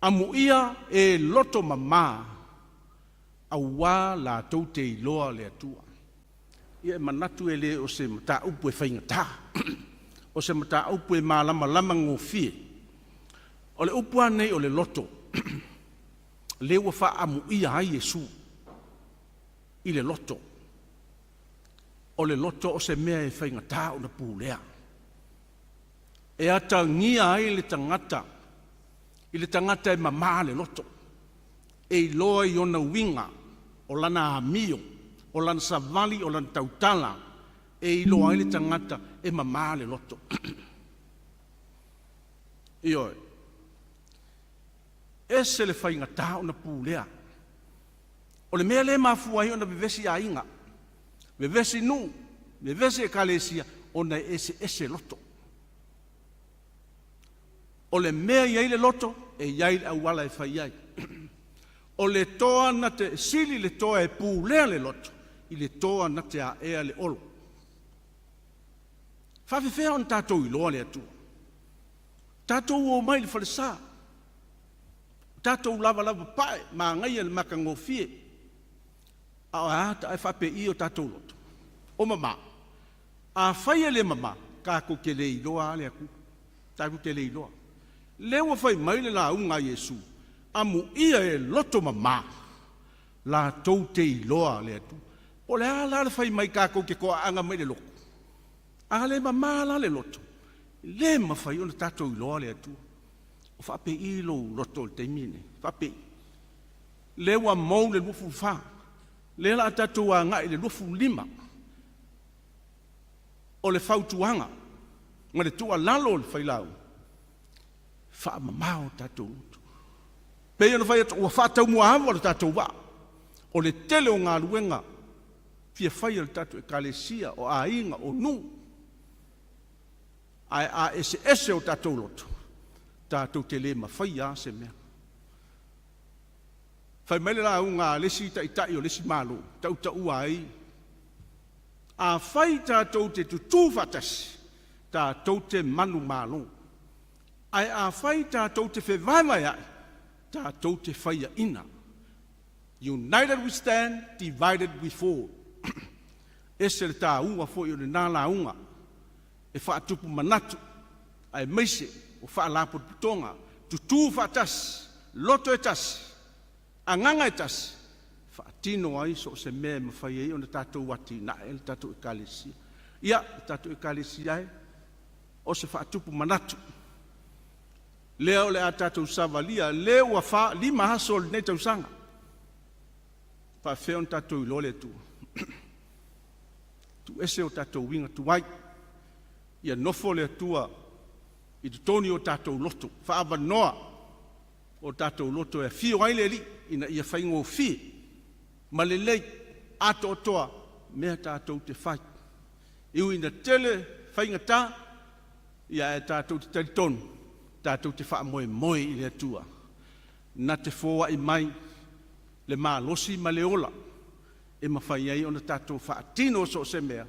Amuia e loto mama, aua latou te iloa le Atua. Ia e manatu e le o se mataupu e faigata, o se mataupu e malamalama gofie. O le upu lava nei o le loto, lea ua faaamuia ai Iesu i le loto. O le loto o se mea e faigata ona pulea. E atagia ai le tagata i le tagata e mama le loto, e iloa i ona uiga, o lana amio, o lana savali, o lana tautala, e iloa ai le tagata e mama le loto. Ioe. Ese le faigata ona pulea. O le mea lea e mafua ai ona vevesi aiga, vevesi nuu, vevesi ekalesia, ona e eseese loto. O le mea e i ai le loto, e i ai le auala e fai ai. O le toa na te sili le toa e pulea le loto i le toa na te aea le olo. E faafefea ona tatou iloa le Atua? Tatou omai i le falesa, tatou lavalava pae, manaia le matagofie. A o a ta faapei o tatou loto? O mama. Afai e le mama, tatou te le iloa lava le Atua. Tatou te le iloa. Lea ua fai mai le lauga a Iesu, amuia e loto mama, latou te iloa le Atua. Po o le a la le fai mai tatou te toaaga mai le lotu? A le mamā la le loto, e lē mafai ona tatou iloa le Atua. O faapei lou loto i le taimi lenei? Faapei. Lea ua mou le 24, lea la a tatou agai i le 25. O le fautuaga ma le tuualalo o le failauga, faamamao tatou loto. Pei ona fai atu, ua faataumuaava le tatou vaa. O le tele o galuega fia fai a le tatou Ekalesia, o aiga, o nuu, ae a eseese o tatou loto, tatou te le mafaia lava se mea. Fai mai le lauga a le isi taitai o le isi Malo, tautaua ai, afai tatou te tutū faatasi, tatou te manumalo. Ae afai tatou te fevaevaea'i, tatou te faiaina. United we stand, divided we fall. Ese le tāua foi o lena lauga e faatupu manatu, aemaise o faalapotopotoga, tutū faatasi, loto e tasi, agaga e tasi, faatino ai so o se mea e mafai ai ona tatou atinae le tatou Ekalesia. Ia, le tatou Ekalesia e, o se faatupu manatu lea o le a tatou savalia, lea ua 5 aso o lenei tausaga. Faafefea ona tatou iloa le Atua? Tuu ese o tatou uiga tuai, ia nofo le Atua i totonu o tatou loto, faaavanoa o tatou loto e afio ai le Alii ina ia faigofie ma lelei atoatoa mea tatou te fai. E ui ina tele faigata, ia ae tatou te talitonu, tatou te faamoemoe i le Atua. Na te foai mai le malosi ma le ola e mafai ai ona tatou faatino so o se mea,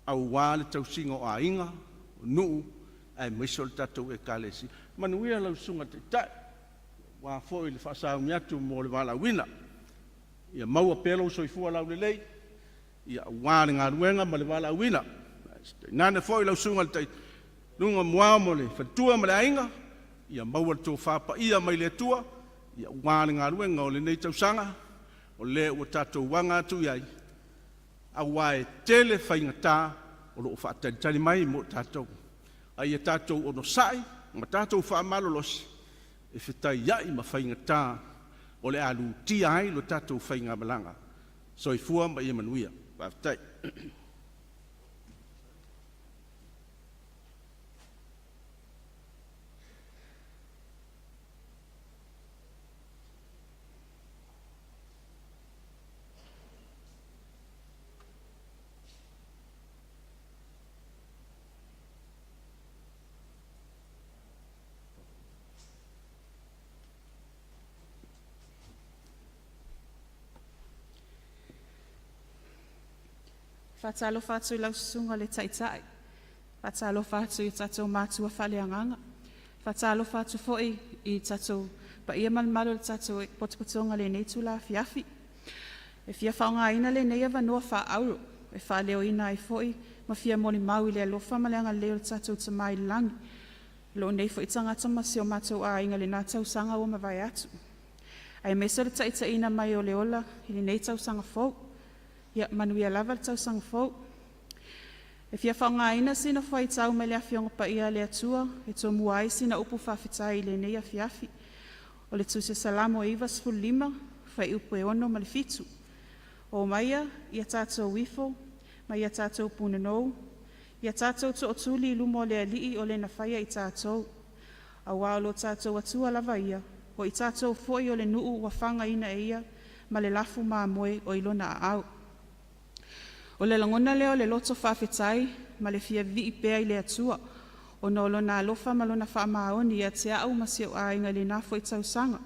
aua le tausiga o aiga, o nuu, aemaise o le tatou Ekalesia. Manuia lau Susuga i le Taitai, aua foi le faasauni atu mo le valaauina. Ia maua pea lou soifua laulelei, ia aua le galuega ma le valaauina. Tainane foi lau Susuga i le Tailuga Muao mo le faletua ma le aiga, ia maua le tofa paia mai le Atua, ia aua le galuega o lenei tausaga, o lea ua tatou aga atu i ai, aua e tele faigata o lo o faatalitali mai mo tatou. A ia tatou onosai ma tatou faamalolosi e fetaiai ma faigata o le a lutia ai lo tatou faigamalaga. Soifua ma ia manuia. Faafetai. Faatalofa atu i lau susuga i le Taitai, faatalofa atu i tatou matua faaleagaga, faatalofa atu foi i tatou paia ma le mamalu o le tatou potopotoga i lenei itula afiafi. E fia faaaogaina lenei avanoa faaauro e faaleoina ai foi ma fia molimau i le alofa ma le agalelei o le tatou Tama i le lagi, lou nei foi tagata ma si o matou aiga i lena tausaga ua mavae atu, aemaise o le taitaiina mai o le ola i lenei tausaga fou. Ia manuia lava le tausaga fou. E fia faaaogaina sina fuaitau mai le Afioga Paia a le Atua e tomua ai sina upu faafetai i lenei afiafi. O le Tusi Salamo e 95, fuaiupu e 6 ma le 7. O maia ia tatou ifo ma ia tatou punonou, ia tatou tootuli i luma o le Alii o le na faia i tatou. Auā o lo tatou Atua lava ia, o i tatou foi o le nuu ua fagaina e ia ma le lafu mamoe o i lona aao. O le lagona lea o le loto faafetai ma le fia vivii pea i le Atua, ona o lona alofa ma lona faamaoni ia te au ma si ou aiga i lena foi tausaga.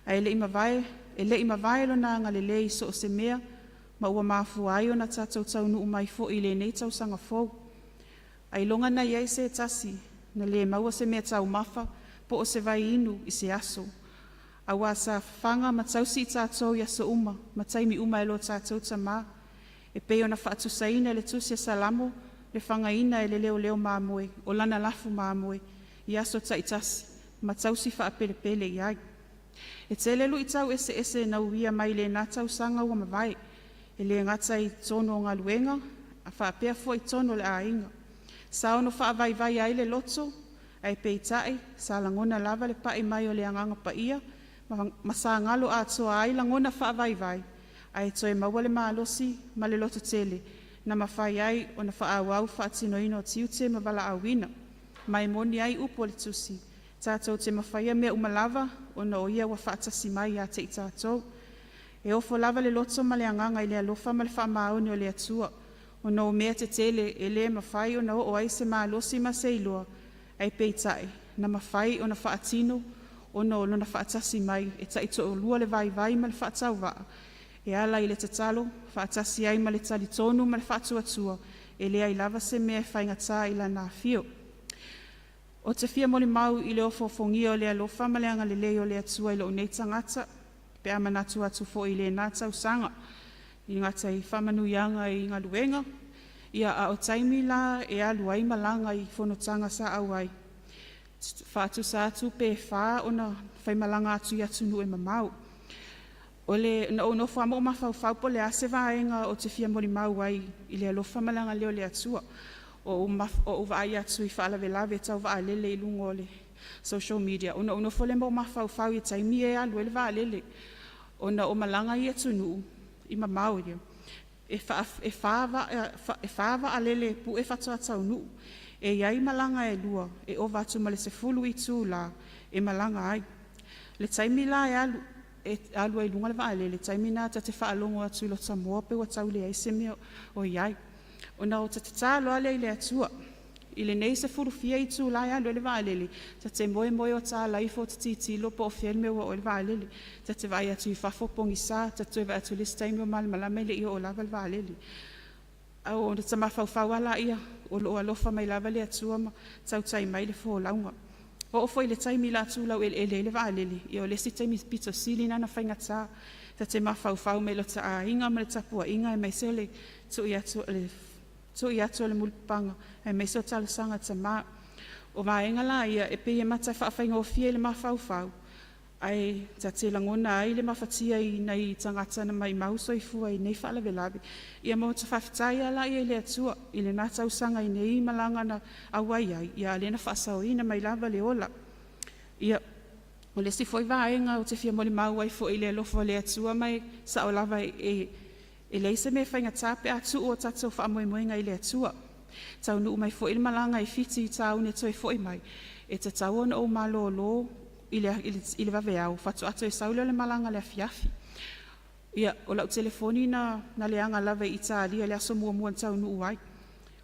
Ae le i mavae lona agalelei i so o se mea, ma ua mafua ai ona tatou taunuu mai foi i lenei tausaga fou. Ailoga na i ai se tasi na le maua se mea taumafa po o se vai inu i se aso. Auā sa fafaga ma tausi i tatou i aso uma ma taimi uma e lo tatou Tamā, e pei ona faatusaina i le Tusi a Salamo, le fagaina e le leoleo mamoe o lana lafu mamoe i aso taitasi ma tausi faapelepele i ai. E tele luitau eseese na uia mai lena tausaga ua mavae, e le gata i totonu o galuega, a faapea foi totonu o le aiga. Sa ono faavaivai ai le loto, ae peitai sa lagona lava le pai mai o le agaga paia ma sa galo atoa ai lagona faavaivai, ae toe maua le malosi ma le lototele na mafai ai ona faaauau faatinoina o tiute ma valaauina. Ma e moni ai upu o le tusi, tatou te mafaia mea uma lava ona o Ia ua faatasi mai ia te i tatou. E ofo lava le loto ma le agaga i le alofa ma le faamaoni o le Atua, ona o mea tetele e le mafai ona oo ai se malosi ma se iloa, ae peitai na mafai ona faatino ona o lona faatasi mai e taitoalua le vaivai ma le faatauvaa e ala i le tatalo faatasi ai ma le talitonu ma le faatuatua e leai lava se mea e faigata i Lana afio. Ou te fia molimau i le ofoofogia o le alofa ma le agalelei o le Atua i lou nei tagata pe a manatu atu foi i lena tausaga, e le gata i faamanuiaga i galuega, ia a o taimi la e alu ai malaga i fonotaga sa auai, faatusa atu pe 4 ona faimalaga atu i atunuu e mamao. Na ou nofo lava ma ou mafaufau po o le a se vaega ou te fia molimau ai i le alofa ma le agalelei o le Atua. Ua ou vaai atu i faalavelave tau vaalele i luga o le social media, ona ou nofo lea ma ou mafaufau i taimi ia e alu ai le vaalele. Ona o malaga i atunuu i mamao e 4 vaalele pue faatoa taunuu. E i ai malaga e 2 e ova atu ma le 10 itula e malaga ai. Le taimi la e alu ai i luga le vaalele, le taimi lena ta te faalogo atu i lota moa pei ua tau leai se mea o i ai. Ona ota tatalo lava lea i le Atua i lenei sefulu fia itula e alu ai le vaalele, ta te moe moe ota ala ifo ota tilotilo po o fea le mea ua oo i ai le vaalele. Ta te vaai atu i fafo pogisa, ta te toe vaai atu i le isi taimi ua malamalama e le i oo lava le vaalele. Ona ota mafaufau lava lea o lo o alofa mai lava le Atua ma tautai mai le folauga. Oo foi i le taimi o le a tu laueleele ai le vaalele, ia o le isi taimi pito sili lena ona faigata. Ta te mafaufau mai lota aiga ma le tapuaiga aemaise o le tui atu o le mulipapaga aemaise o talosaga a tama. O vaega la ia e pei e faafaigofie i le mafaufau, ae ta te lagona ai le mafatia i nai tagata na maumau soifua i nei faalavelave. Ia ma ota faafetai lava lea i le Atua i lena tausaga i nei malaga na auai ai, a o lea na faasaoina mai lava le ola. Ia, o le isi foi vaega ou te fia molimau ai foi i le alofa o le Atua ma e sao lava e leai se mea e faigata pe a tuu o tatou faamoemoega i le Atua. E taunuu mai foi le malaga i Fiti i tāune toe foi mai, e tatau ona ou malolo i le vaveao faatoa toe sau lea o le malaga i le afiafi. Ia, o lau telefoni na leaga lava i Italia i le aso muamua na taunuu ai.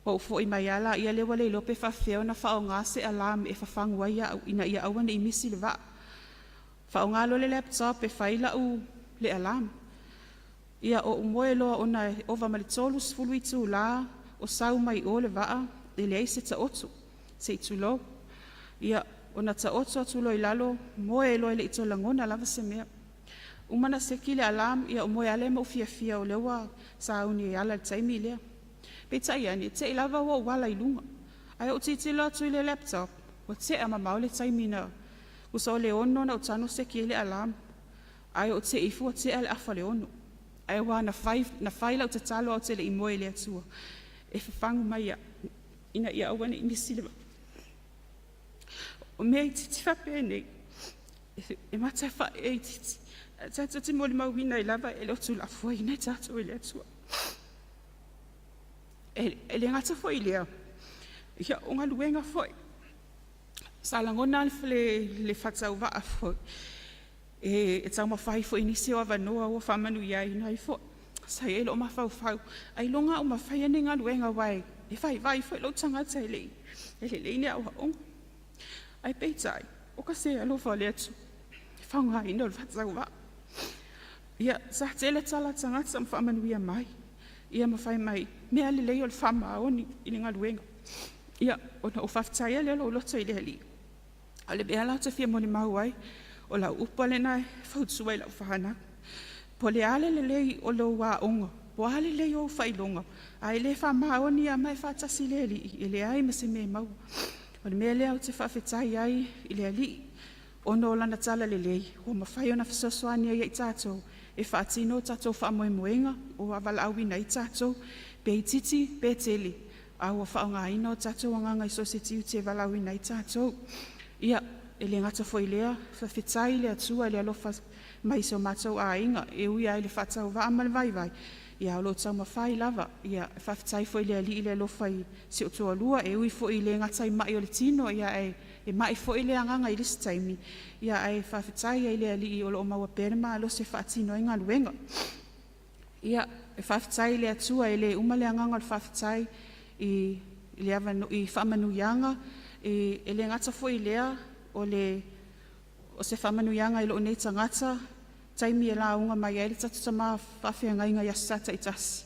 Ou foi mai lava lea ua le iloa pe faapefea ona faaaoga se alarm e fafagu ai au ina ia aua ne i misi le vaa. Faaaoga loa le laptop e fai le alarm. Ia ou moe loa ona e ova ma le 30 itula o sau mai o le vaa e leai se taoto, se i tulou. Ia, ona taoto atu loa i lalo, moe loa e le i toe lagona lava se mea. Uma ona seki le alarm, ia ou moe lava lea ma ou fiafia o lea ua sauni e ala i le taimi lea. Peitai ane, te i lava ua ou ala i luga. Ae ou tilotilo atu i le laptop, ua tea mamao le taimi na, tusa o le 6:00 na ou tago seki ai le alarm, ae ou te ifo ua tea le 5:30. Ae ua na fai lau tatalo ae ou te le i moe i le Atua e fafagu mai au ina ia aua ne i misi le vaa. O mea itiiti faapenei, e matafaa itiiti, ae tatou te molimauina ai lava e le o tuulafoaiina i tatou e le Atua. E le gata foi i lea, o galuega foi. Sa lagona le faatauvaa foi e taumafai foi i nisi o avanoa ua faamanuiaina ai foi. Sa i ai lou mafaufau, ailoga lava o mafaia nei galuega aua e vaivai foi lou tagata e le i lelei ni aoaoga. Ae peitai, oka se alofa o le Atua i le faaaogaina o le faatauvaa. Ia, sa tele tala a tagata ma faamanuia mai, ia ma fai mai, mea lelei o le faamaoni i le galuega. Ia, ona ou faafetai ai lea o lou loto i le Alii. A o le mea la ou te fia molimau ai, o lau upu lava lena e fautua ai i lau fanau, po o le a le lelei o lau aoga, po o a le lelei o ou faailoga, a e le faamaoni lava ma e faatasi i le Alii, e leai ma se mea e maua. O le mea lea ou te faafetai ai i le Alii, ona o Lana talalelei ua mafai ona fesoasoani ai ia i tatou e faatino o tatou faamoemoega ua valaauina ai tatou, pe itiiti pe tele. A ua faaaogaina o tatou agaga i so o se tiute e valaauina ai tatou. Ia, e le gata foi i lea, faafetai i le Atua i le alofa mai i si o matou aiga, e ui lava i le faatauvaa ma le vaivai, ia o lo o taumafai lava. Ia, faafetai foi i le Alii i le alofa i si ou toalua, e ui foi i le gata i mai o le tino, ia ae e mai foi le agaga i le isi taimi, ia ae faafetai ai i le Alii o lo o maua pea le malosi e faatino ai galuega. Ia, e faafetai i le Atua e le uma le agaga o le faafetai i le avano, i faamanuiaga, e le gata foi i lea, o se faamanuiaga i lou nei tagata, taimi e lauga mai ai le tatou tama faafeagaiga i Aso Sa taitasi,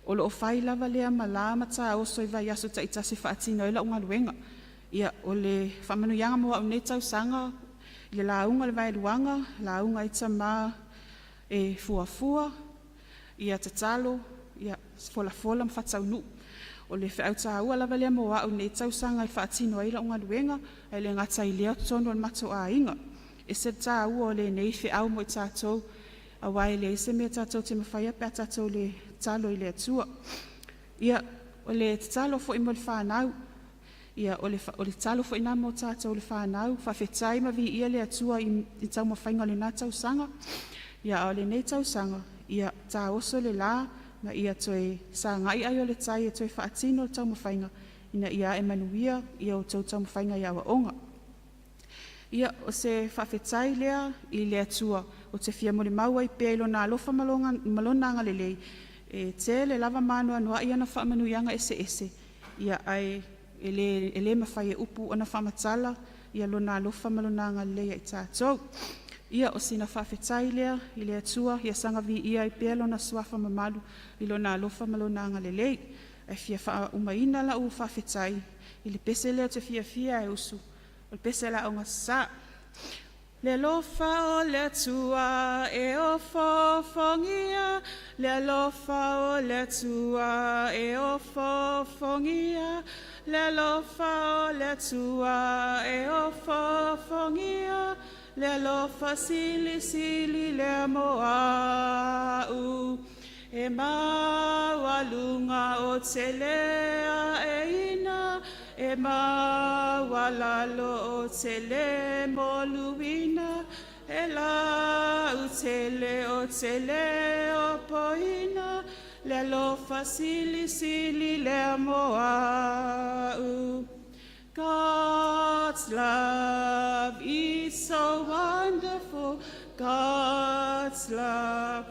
o lo o fai lava lea malā ma taoso i vaiaso taitasi e faatino ai lau galuega. Ia, o le faamanuiaga mo au nei tausaga, i le lauga i le vaeluaga, lauga ai tama e fuafua, ia tatalo, ia folafola ma faataunuu. O le feau taua lava lea mo au i nei tausaga e faatino ai lau galuega, ae le gata i lea o totonu o le matou aiga. E ese le taua o lenei feau mo i tatou, aua e leai se mea tatou te mafaia pe a tatou le tatalo i le Atua. Ia, o le tatalo foi mo le fanau, ia o le tatalo foi lena mo tatou le fanau, faafetai ma viia le Atua i taumafaiga o lena tausaga, ia a o lenei tausaga, ia taoso le la ma ia toe sagai ai o le tai e toe faatino le taumafaiga ina ia ae manuia ia outou taumafaiga i aoaoga. Ia, o se faafetai lea i le Atua ou te fia molimau ai pea i Lona alofa ma Lona agalelei, e tele lava ma anoanoai ana faamanuiaga eseese, ia ae e le mafai e upu ona faamatala ia Lona alofa ma Lona agalelei ia i tatou. Ia, o sina faafetai lea i le Atua, ia saga viia ai pea Lona suafa mamalu i Lona alofa ma Lona agalelei. Ae fia faaumaina lau faafetai i le pese lea ou te fiafia e usu, o le pese a le Aoga Sa. Le alofa o le Atua e ofoofogia, le alofa o le Atua e ofoofogia, le alofa o le Atua e ofoofogia, le alofa silisili lea mo au. E maualuga ou te le aeina, e maualalo ou te le moluina, e lautele ou te le opoina, le alofa silisili lea mo au. God's love is so wonderful. God's love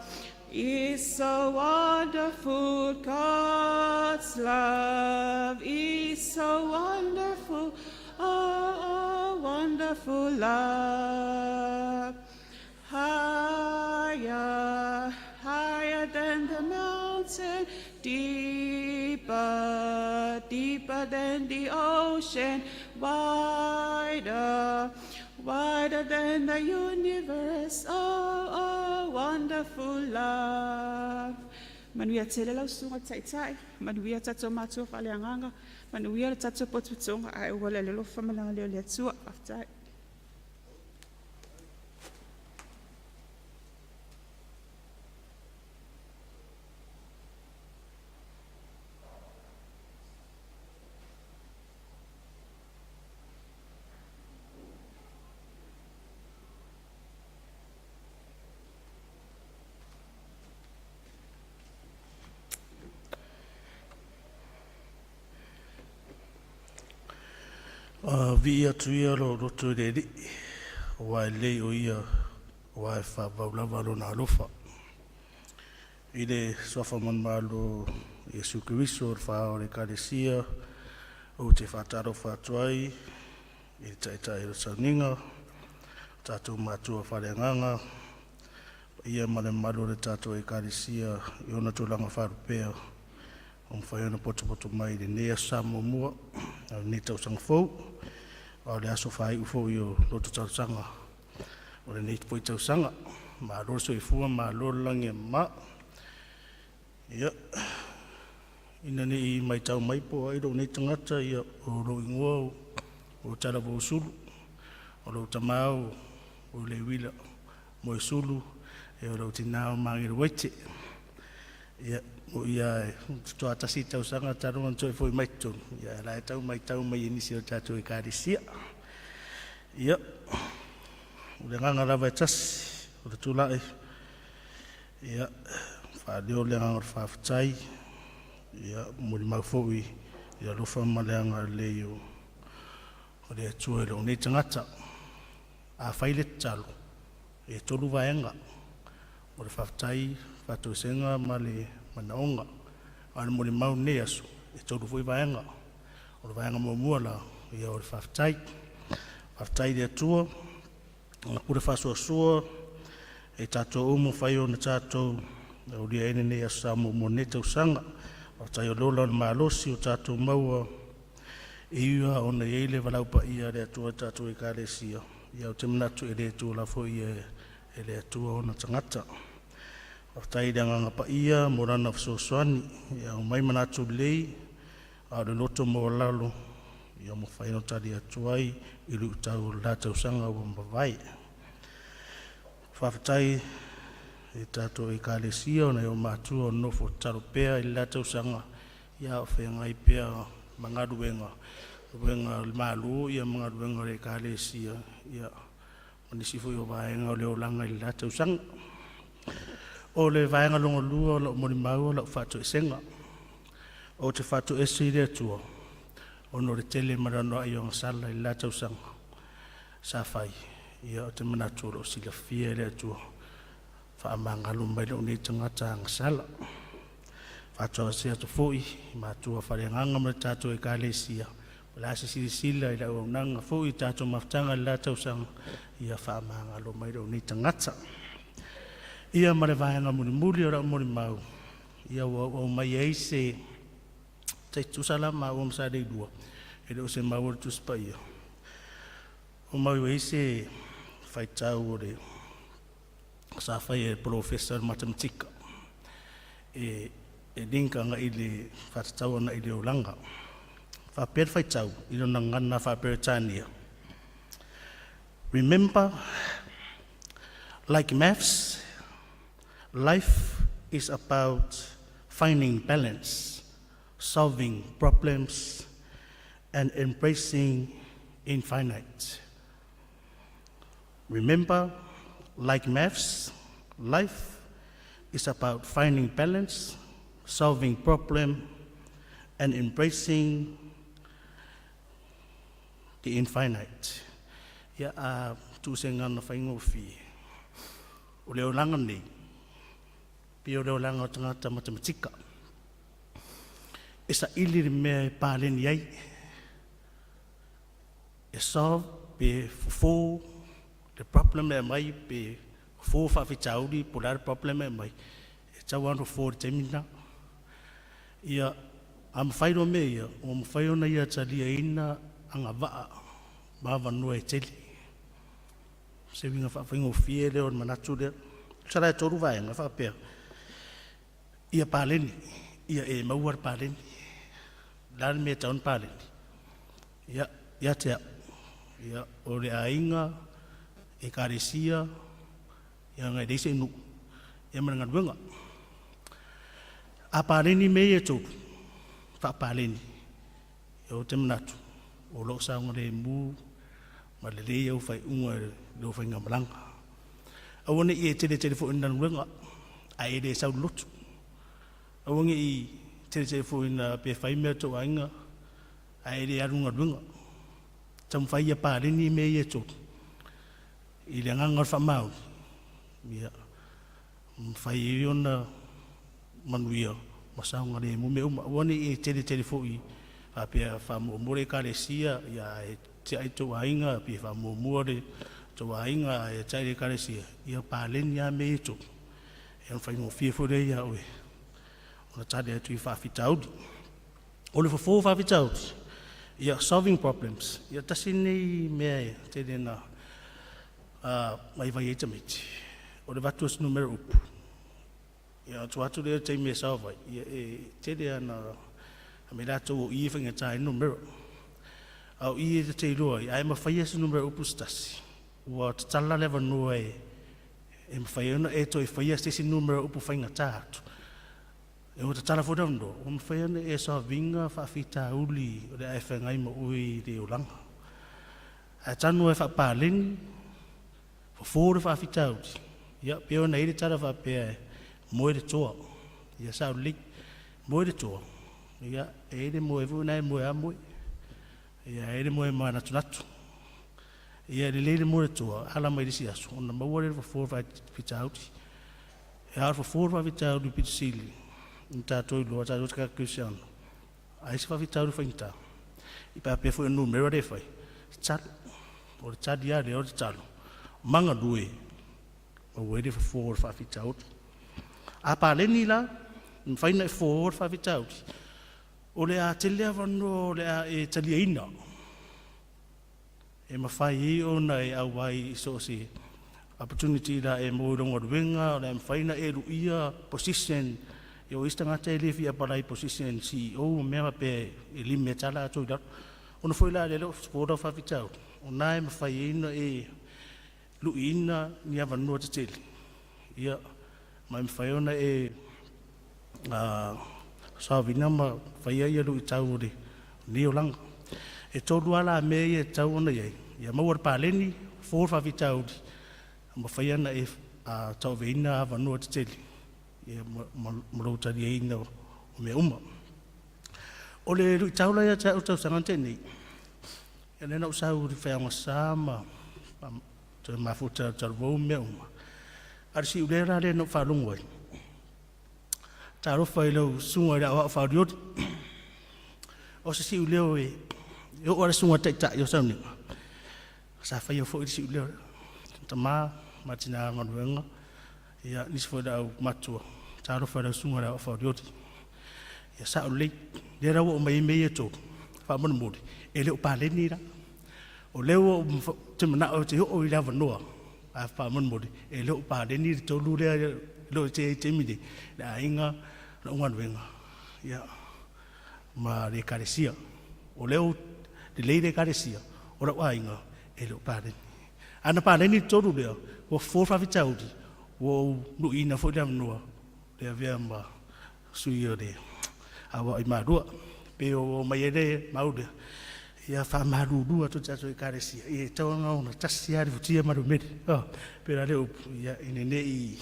is so wonderful. God's love is so wonderful. Oh, oh, wonderful love. Higher, higher than the mountain, deeper, deeper than the ocean, wider, wider than the universe. Oh, oh, wonderful love. Manuia tele lau susuga i le taitai, manuia tatou matua faaleagaga, manuia le tatou potopotoga, ae ua le alofa ma le agalelei o le Atua. Faafetai. Viia atu ia lou loto i le Alii, aua e lelei o ia, aua e faavavau lava lona alofa. I le suafa manumalo o Iesu Keriso o le faa o le Ekalesia, ou te faatalofa atu ai i le taitai o le sauniga, tatou matua faaleagaga, paia ma le mamalu o le tatou Ekalesia i ona tulaga faalupea, ua mafai ona potopoto mai i lenei aso Sa muamua o lenei tausaga fou, a o le aso faaiu foi o loto talosaga o lenei foi tausaga. Malo le soifua malo le lagi e mama. Ia, ina ne i matau mai po o ai lou nei tagata, ia o lou igoa o Talavou Sulu, o lou tama o Leuila Moesulu, e o lou tina o Magele Uaite. Ia, o ia toa tasi tausaga talu ona toe foi mai totonu, ia la e tau mai tau mai e nisi o tatou ekalesia. Ia, o le agaga lava e tasi, o le tulai, ia, faaleo le agaga o le faafetai, ia, molimau foi i alofa ma le agalelei o le Atua i lou nei tagata. A fai le tatalo, e tolu vaega, o le faafetai, faatoesega ma le manaoga. A o le molimau i lenei aso, e tolu foi vaega. O le vaega muamua la, ia o le faafetai. Faafetai i le Atua, ona pule faasuasua, e tatou uma mafai ona tatou aulia ai lenei aso Sa muamua o lenei tausaga. Faafetai o le ola o le malosi o tatou maua, e ui lava ona i ai le valaau paia a le Atua i le tatou ekalesia, ia ou te manatu e le tuua foi e le Atua ona tagata. Faafetai i le Agaga Paia mo Lana fesoasoani e aumai manatu lelei a o le loto maualalo ia mafai ona tali atu ai i luitau o le la tausaga ua mavae. Faafetai i tatou ekalesia o nai ou matua o nofo tatalo pea i le la tausaga a o feagai pea ma galuega, galuega a le Malo ma galuega a le Ekalesia ia ma nisi foi o vaega o le olaga i le la tausaga. O le vaega lona lua o lau molimau o lau faatoesega. Ou te faatoese i le Atua ona o le tele ma le anoanoai o agasala i le la tausaga sa fai, ia ou te manatu o lo o silafia e le Atua, faamagalo mai lou nei tagata agasala. Faatoese atu foi i matua faaleagaga ma le tatou Ekalesia, o le a se silasila i le auaunaga foi i tatou mafutaga i le la tausaga, ia faamagalo mai lou nei tagata. Ia ma le vaega mulimuli o lau molimau, ia ua ou aumaia ai se tusa la maua ma sa Leilua, e le o se mau a le Tusi Paia, ua mau ai se faitau o le sa faia e le polofesa o le matematika e link agai i le faatatau agai i le olaga. Faapea le faitau i lona gagana faa-Peretania. Remember, like maths, life is about finding balance, solving problems, and embracing infinite. Remember, like maths, life is about finding balance, solving problem, and embracing the infinite. Ia a tuusega na faigofie. O le olaga nei, pei o le olaga o tagata matematika. E saili le mea e paleni ai. E solve pe fofo le problem e aumai pe fofo faafitauli po o le a le problem e aumai, e tatau lava ona fofo i le taimi lena. Ia, a mafai loa mea ia, ua mafai ona ia taliaina agavaa ma avanoa e tele. Se uiga faafaigofie lea o le manatu lea. Tusa la e tolu vaega e faapea, ia paleni, ia e maua le paleni. O le a le mea e tatau ona paleni? Ia, ia te au, ia, o le aiga, ekalesia, ia ona e leai se nuu, ia ma le galuega. A paleni mea ia e tolu, faapaleni, ou te manatu, o lo o saogalemu ma lelei au faaiuga i lau faigamalaga. Aua ne i e tele tele foi i galuega, ae e le sau i le lotu. Aua ne i tele tele foi ina pe fai mea a le tou aiga, ae e le alu i le galuega. Taumafai ia paleni mea ia e tolu, i le agaga o le faamaoni, ia mafai ai ona manuia ma saogalemu mea uma. Aua ne i e tele tele foi faapea faamuamua le ekalesia, ae tiai le tou aiga, pe faamuamua le tou aiga ae tiai le ekalesia, ia paleni lava mea ia e tolu, ia ona faigofie foi lea ia oe ona tali atu i faafitauli. O le fofo o faafitauli, ia solving problems, ia tasi lenei mea e tele ina vaivai ai tamaiti, o le avatu o se numera upu, ia ona tuu atu lea i le taimi e solve ai, ia e tele lava ina aumai latou o i e faigata ai le numera. A o i e te iloa ai, a e mafaia se numera upu se tasi, ua tatala le avanoa e mafai ai ona e toe faia se isi numera upu faigata atu. E ua tatala foi le avanoa, ua mafai ona e saoviga faafitauli o le a e feagai ma oe i le olaga. Ae tanu lava e faapaleni, fofo le faafitauli, ia pei ona i ai le tala faapea, e moe le toa. Ia sao lelei, moe le toa, ia e i ai le moe foi lena e moe lava moe. Ia e i ai le moe manatunatu. Ia e lelei le moe o le toa, ala mai le isi aso ona maua lea o le fofo o le faafitauli. A o le fofo o le faafitauli pito sili ona tatou iloa tatou te kerisiano, a i ai se faafitauli faigata, pe a faapea foi o le numera lea e fai, tatalo. O le tali lava lea o le tatalo, ma galue, maua ai le fofo o le faafitauli. A paleni la, e mafai ona e fofo le faafitauli, o le a tele avanoa o le a e taliaina, e mafai ai ona e auai i so o se opportunity o le a e maua i lou galuega, o le a mafai ona e luia position. O isi tagata e le fia apalai i position CEO ma mea faapea e limit lava latou i lalo. Ona foi la lea o fofo lau faafitauli, o lena e mafai ai ona e luiina ni avanoa tetele, ia, ma e mafai ona e solve ina ma faia luitau o lenei olaga. E tolu lava la mea ia e tatau ona i ai, ia maua le paleni, fofo le faafitauli, mafai ona e tauaveina avanoa tetele ma lou taliaina o mea uma. O le luitau la ia te au i le tausaga na tea nei, ia lea na ou sau i le feaogasa ma toe mafuta i le talavou ma mea uma, a o le siulea la lea na ou faalogo ai, talofa i lau susuga i le Aoao Faolioli. O se siuleo e oo lava i le susuga i le Taitai o le sauniga, sa faia foi le siuleo, tama ma tina galuega, ia nisi foi o le aumatua, talofa i lau susuga i le Aoao Faolioli. Ia sao lelei, lea la ua aumai ai mea ia e tolu, faamolemole, e le o paleni la. O lea ua ou te manao ou te oo i le avanoa, ae faamolemole, e le o paleni le tolu lea e le o i ai i le taimi nei, le aiga, lau galuega, ia, ma le Ekalesia. O lea ua lelei le Ekalesia, o lou aiga, e le o paleni. A na paleni le tolu lea, ua fofo le faafitauli, ua ou luiina foi le avanoa e avea ma sui o le Aoao i Malua. Pei ua oo mai ai le mau lea, ia faamalulu atu i le tatou Ekalesia, ia e tatau ona ogatasi lava le futia ma le umele. Pei o le upu, ina ne i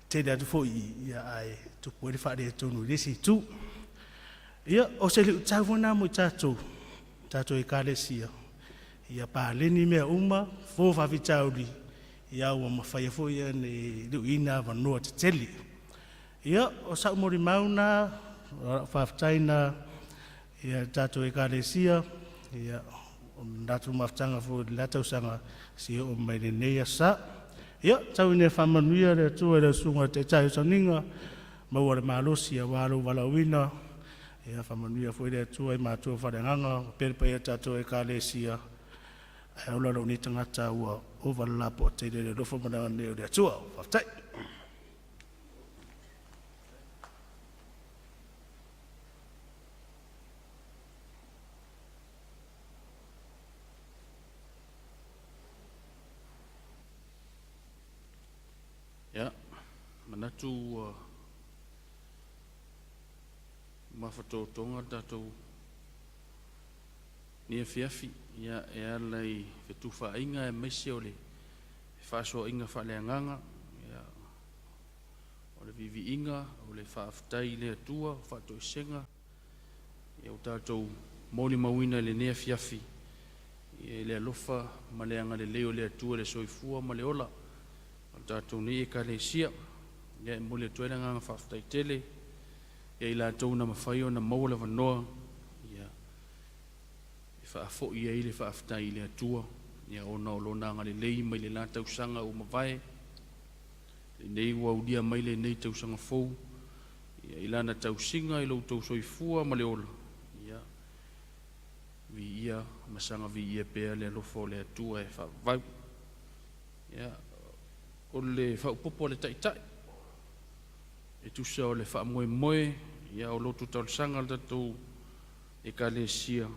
tele atu foi i i, ae tupu ai le faaletonu i le isi itu. Ia, o se luitau foi lena mo i tatou, tatou Ekalesia, ia paleni mea uma, fofo faafitauli, ia ua mafai ai foi ona e luiina avanoa tetele. Ia, o sau molimau lena, o lau faafetai lena i le tatou Ekalesia, ia, o le latou mafutaga foi i le la tausaga seia oo mai lenei aso Sa. Ia, tau ina faamanuia le Atua i lau susuga i le Taitai o le sauniga, maua le malosi aua lou valaauina, ia faamanuia foi le Atua i matua faaleagaga faapea le paia o le tatou Ekalesia, ae ola lou nei tagata ua ova le lapoa tele i le alofa ma le agalelei o le Atua. Faafetai. Ia, manatu ua mafatotoga le tatou nei afiafi ia e ala i fetufaaiga aemaise o le fefaasoaaiga faaleagaga, ia o le viiviiga, o le faafetai i le Atua, faatoesega ia ua tatou molimauina i lenei afiafi i le alofa ma le agalelei o le Atua i le soifua ma le ola o le tatou nei Ekalesia. Ia e momoli atu ai le agaga faafetai tele ia i latou na mafai ona maua le avanoa ia e faafoi ai le faafetai i le Atua ia ona o lona agalelei mai le la tausaga ua mavae, lenei ua aulia mai lenei tausaga fou ia i lana tausiga i lo outou soifua ma le ola, ia viia ma saga viia pea le alofa o le Atua e faavavau. Ia, o le faaopoopo a le Taitai e tusa o le faamoemoe ia o lotu talosaga a le tatou Ekalesia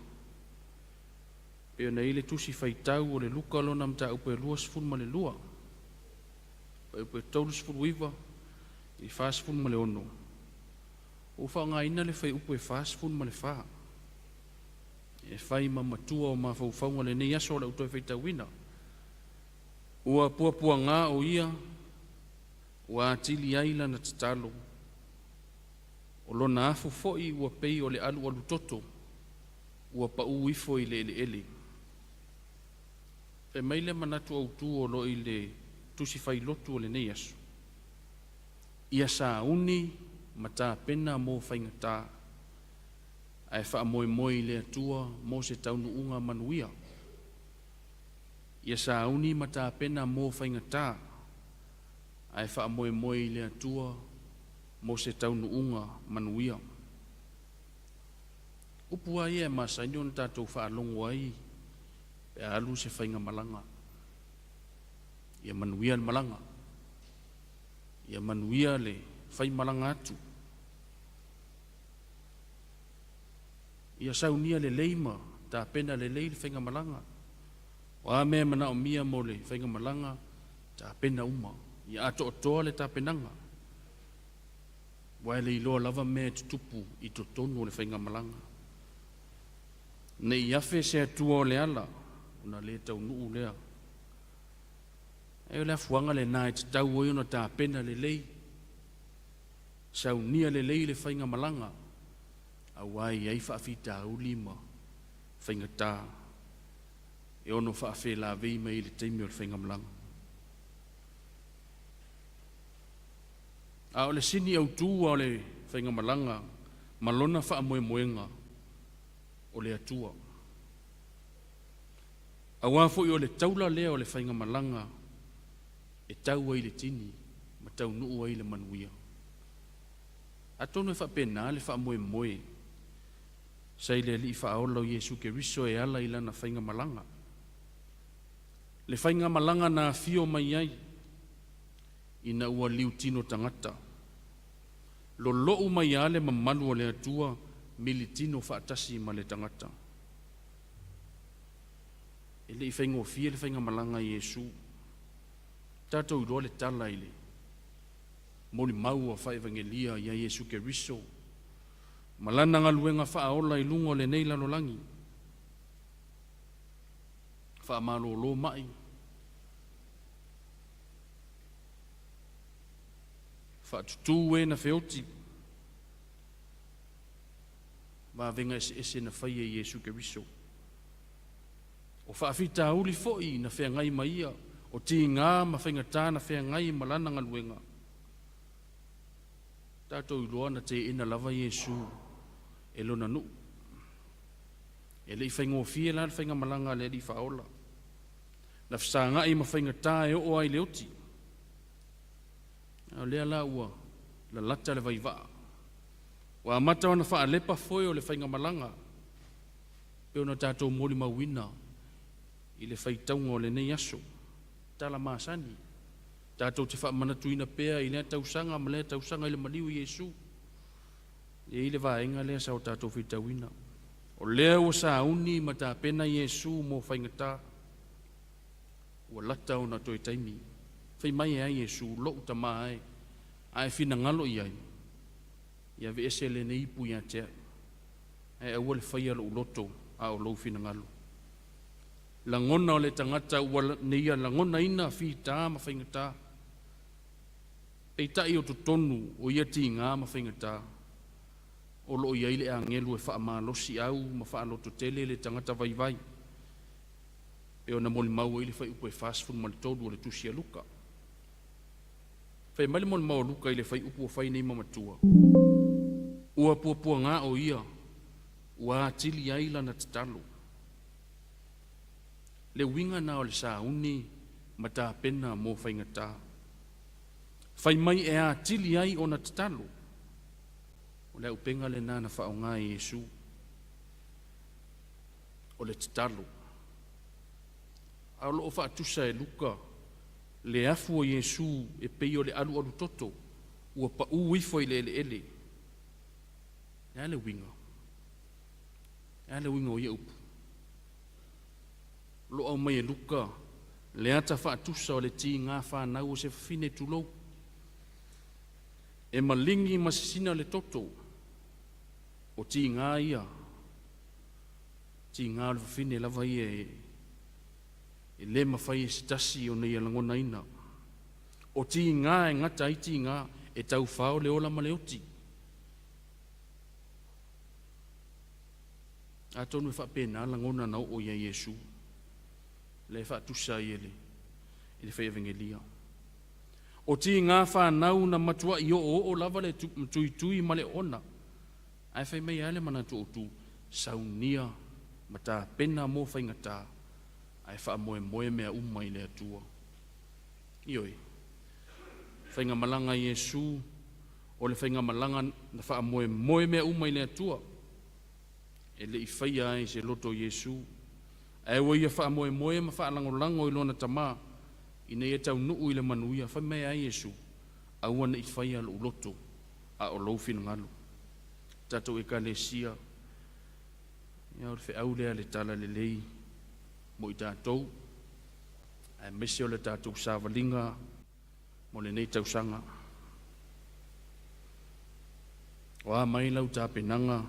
pei ona i ai le tusi faitau o le Luka lona mataupu e 22, fuaiupu e 39 i le 46. Ua faaaogaina le fuaiupu e 44 e fai ma matua o mafaufauga o lenei aso o le a ou toe faitauina. Ua puapuaga o ia, ua atili ai lana tatalo, o lona afu foi ua pei o le alualu toto, ua pau ifo i le eleele. Fai mai le manatu autu o lo o i le tusi failotu o lenei aso, ia sauni ma tapena mo faigata, ae faamoemoe i le Atua mo se taunuuga manuia. Ia sauni ma tapena mo faigata, ae faamoemoe i le Atua mo se taunuuga manuia. Upu lava ia e masani ona tatou faalogo ai pe a alu se faigamalaga. Ia manuia le malaga. Ia manuia le faimalaga atu. Ia saunia lelei ma tapena lelei le faigamalaga. O a mea e manaomia mo le faigamalaga, tapena uma. Ia atoatoa le tapenaga. Aua e le iloa lava mea e tutupu i totonu o le faigamalaga. Ne i afe se atua o le ala, ona le taunuu lea. E o le afuaga lena e tatau ai ona tapena lelei, saunia lelei le faigamalaga, aua e i ai faafitauli ma faigata e ono faafelavei mai i le taimi o le faigamalaga. A o le sini autu o le faigamalaga ma lona faamoemoega o le Atua. Aua foi o le taula lea o le faigamalaga e tau ai le tini ma taunuu ai le manuia. Atonu e faapena le faamoemoe sa i le Alii Faaola o Iesu Keriso e ala i lana faigamalaga. Le faigamalaga na afio mai ai ina ua liutino tagata. Lolou mai lava le mamalu o le Atua militino faatasi ma le tagata. E le i faigofie le faigamalaga a Iesu. Tatou iloa le tala i le molimau a faa-evagelia ia Iesu Keriso ma lana galuega faaola i luga o lenei lalolagi. Faamalolo mai, faatutu e na feoti, vavega eseese na faia e Iesu Keriso. O faafitauli foi na feagai ma ia, o tiga ma faigata na feagai ma lana galuega. Tatou iloa na teena lava Iesu e lona nuu. E le i faigofie la le faigamalaga a le Alii Faaola. Na fesagai ma faigata e oo ai i le oti. A o lea la ua lalata le vaivaa. Ua amata ona faalepa foe o le faigamalaga, pe ona tatou molimauina i le faitauga o lenei aso. Tala masani, tatou te faamanatuina pea i lea tausaga ma lea tausaga i le maliu o Iesu. E i ai le vaega lea sa o tatou faitauina. O lea ua sauni ma tapena Iesu mo faigata. Ua lata ona toe taimi. Fai mai e ai Iesu, lou tamā e, a e finagalo i ai, ia aveese lenei ipu ia te au. Ae aua le faia lou loto a o lou finagalo. Lagona o le tagata ua neia lagonaina fita ma faigata. Peitai o totonu o ia tiga ma faigata, o lo o i ai le agelu e faamalosi au ma faalototele le tagata vaivai. E ona molimau ai le fuaiupu e 43 o le tusi a Luka. Fai mai le molimau a Luka i le fuaiupu ua fai nei ma matua. Ua puapuaga o ia, ua atili ai lana tatalo. Le uiga na o le sauni ma tapena mo faigata. Fai mai e atili ai ona tatalo. O le auupega lena na faaaoga e Iesu. O le tatalo. A o loo faatusa e Luka le afu o Iesu e pei o le alualu toto ua pau ifo i le eleele. E a le uiga? E a le uiga o ia upu? Lo au mai e Luka le ata faatusa o le tiga whanau o se fafine tulou. E malingi ma sisina le toto. O tigā ia, tigā o le fafine lava ia e lē mafai e se tasi ona ia lagonaina. O tigā e gata ai tigā e taufao le ola ma le oti. Atonu e faapena lagona na oo ia Iesu, le faatusa ai e le i le faiavegelia. O tigā fanau na matuaʻi oooo lava le tuitui ma le oona, ae fai mai a le manatu autu, saunia ma tapena mo faigatā, ae faamoemoe mea uma i le Atua. Ioe, faigamalaga Iesu, o le faigamalaga na faamoemoe mea uma i le Atua, e leʻi faia ai se loto Iesu, ae ua ia faamoemoe ma faalagolago i lona Tamā, ina ia taunuu i le manuia. Fai mai ai Iesu, aua neʻi faia loʻu loto, a o lou finagalo. Tatou ekalesia, ia o le feau lea le tala lelei mo i tatou, aemaise o le tatou savaliga mo lenei tausaga. O a mai lau tapenaga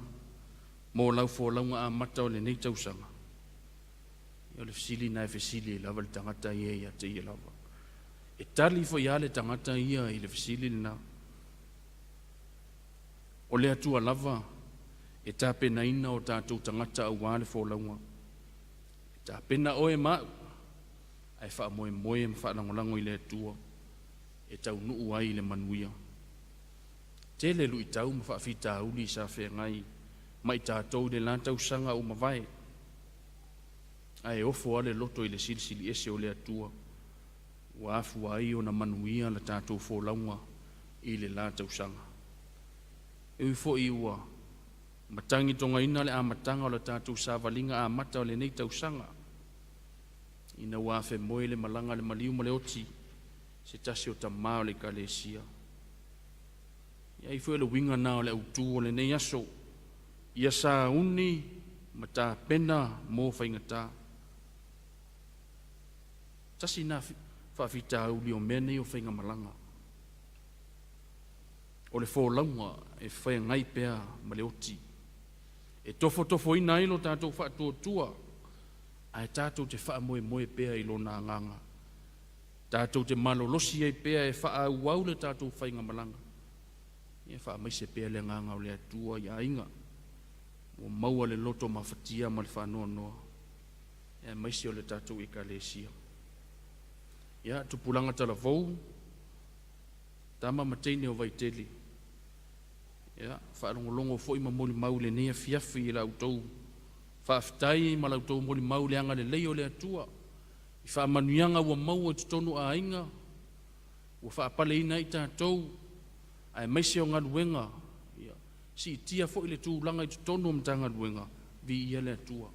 mo lau folauga amata o lenei tausaga? Ia o le fesili na e fesili ai lava le tagata ia ia te ia lava. E tali foi lava le tagata ia i le fesili lena. O le Atua lava e tapenaina o tatou tagata auā le folauga. E tapena oe ma au, ae faamoemoe ma faalagolago i le Atua e taunuu ai i le manuia. Tele luitau ma faafitauli sa feagai ma i tatou i le la tausaga ua mavae, ae ofo lava le loto i le silisili ese o le Atua ua afua ai ona manuia la tatou folauga i le la tausaga. E ui foi ua matagitogaina le amataga o le tatou savaliga amata o lenei tausaga, ina ua afemoe le malaga a le maliu ma le oti se tasi o tamā o le ekalesia. Ia ai foi o le uiga na o le autū o lenei aso, ia sauni ma tapena mo faigatā. Tasi na faafitauli o mea nei o faigamalaga. O le folauga e feagai pea ma le oti. E tofotofoina ai lo tatou faatuatua, ae tatou te faamoemoe pea i lona agaga. Tatou te malolosi ai pea e faaauau le tatou faigamalaga. Ia faamaise pea le agaga o le Atua i aiga, ua maua le loto mafatia ma le faanoanoa, aemaise o le tatou ekalesia. Ia, tupulaga talavou, tama ma teine o Vaitele, ia, faalogologo foi ma molimau i lenei afiafi i la outou faafetai ma la outou molimau i le agalelei o le Atua i faamanuiaga ua maua i totonu o aiga, ua faapaleina ai tatou, aemaise o galuega, ia, siitia foi le tulaga i totonu o Matagaluega, viia le Atua.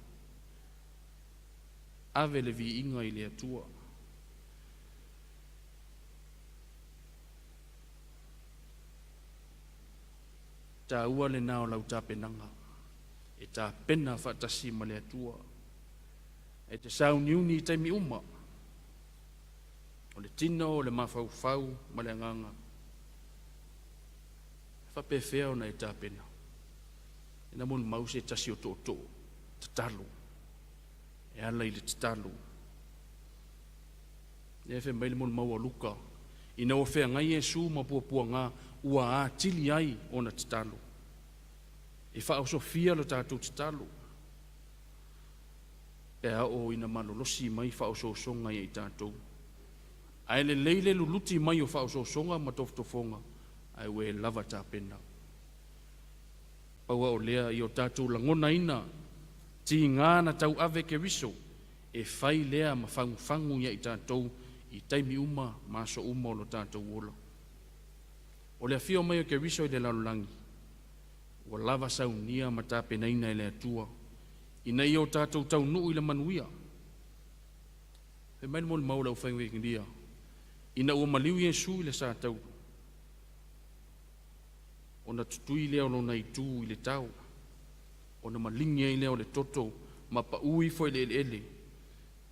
Ave le viiga i le Atua. Taua lena o lau tapenaga, e tapena faatasi ma le Atua. E te sauniuni i taimi uma, o le tino, o le mafaufau ma le agaga. E faapefea ona e tapena? E na molimau se tasi o tootoo, tatalo, e ala i le tatalo. Lea e fai mai le molimau a Luka, ina ua feagai Iesu ma puapuaga ua atili ai ona tatalo. E faaosofia lo tatou tatalo, pe a oo ina malolosi mai faaosoosoga ia i tatou. Ae lelei le luluti mai o faaosoosoga ma tofotofoga, ae ua e lava tapena. Pau o lea ia o tatou lagonaina, tigā na tauave Keriso, e fai lea ma fagufagu ia i tatou i taimi uma ma aso uma o lo tatou ola. O le afio mai o Keriso i le lalolagi, ua lava saunia ma tapenaina e le Atua, ina ia o tatou taunuu i le manuia. Fai mai le molimau a le aufaigaluega, ina ua maliu Iesu i le satauro, ona tutui lea o lona itu i le tao, ona maligi ai lea o le toto ma pau ifo i le eleele,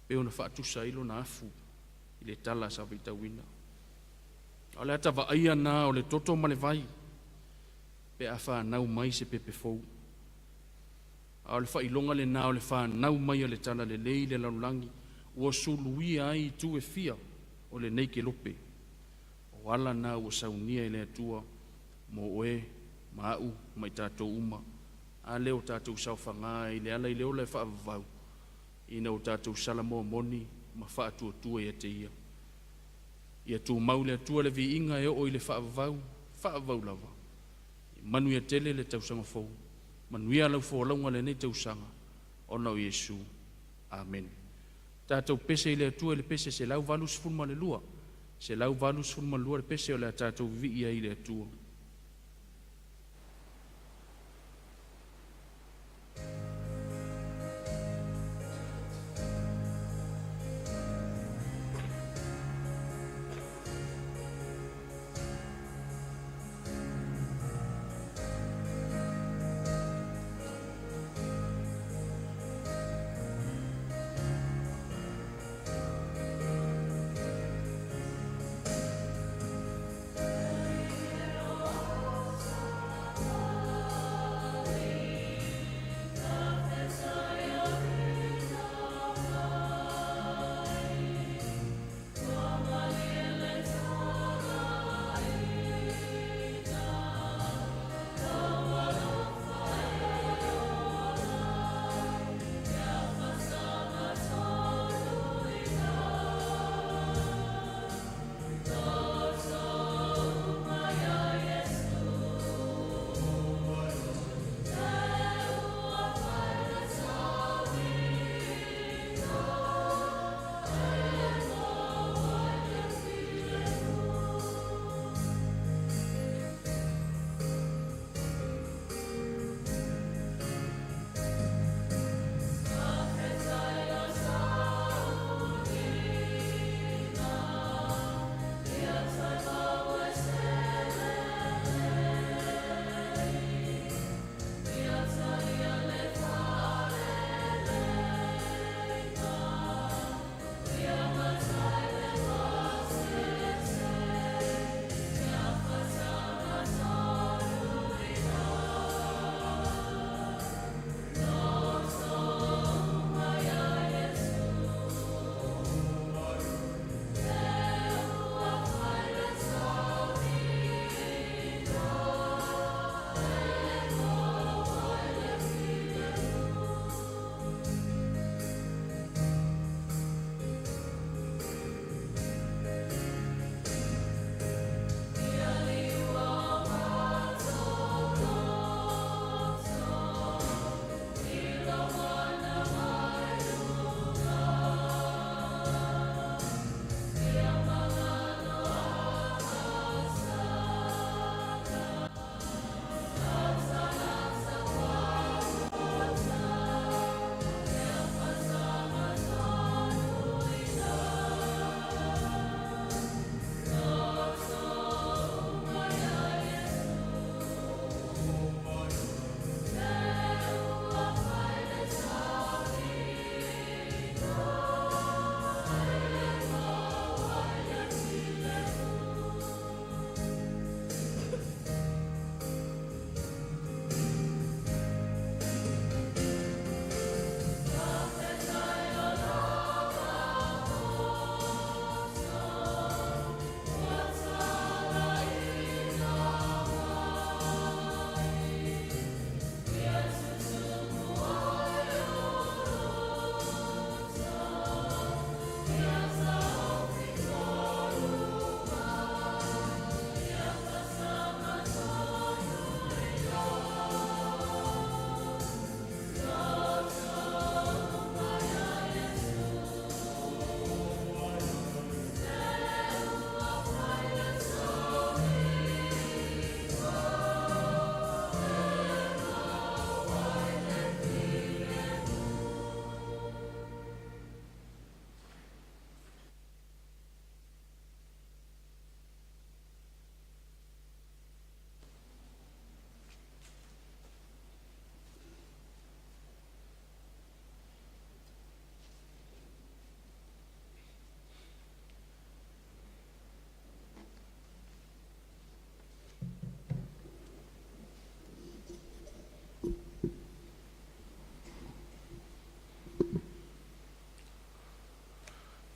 pe ona faatusa ai lona afu i le tala sa faitauina. O le ata vaaia na o le toto ma le vai, pe a whanau mai se pepe fou. A o le faailoga lena o le fanau mai o le Talalelei i le lalolagi ua suluia ai itu e fia o lenei kelope. O ala na ua saunia e le Atua mo oe ma a'u ma i tatou uma. A lea o tatou saofagā i le ala i le ola e faavavau, ina o tatou salamoa moni ma faatuatua ia te Ia. Ia tumau le Atua le viiga e oo i le faavavau, faavavau lava. Manuia tele le tausaga fou, manuia lau folauga i lenei tausaga ona o Iesu. Amene. Tatou pese i le Atua i le pese 182, 182 le pese o le a tatou vivii ai i le Atua.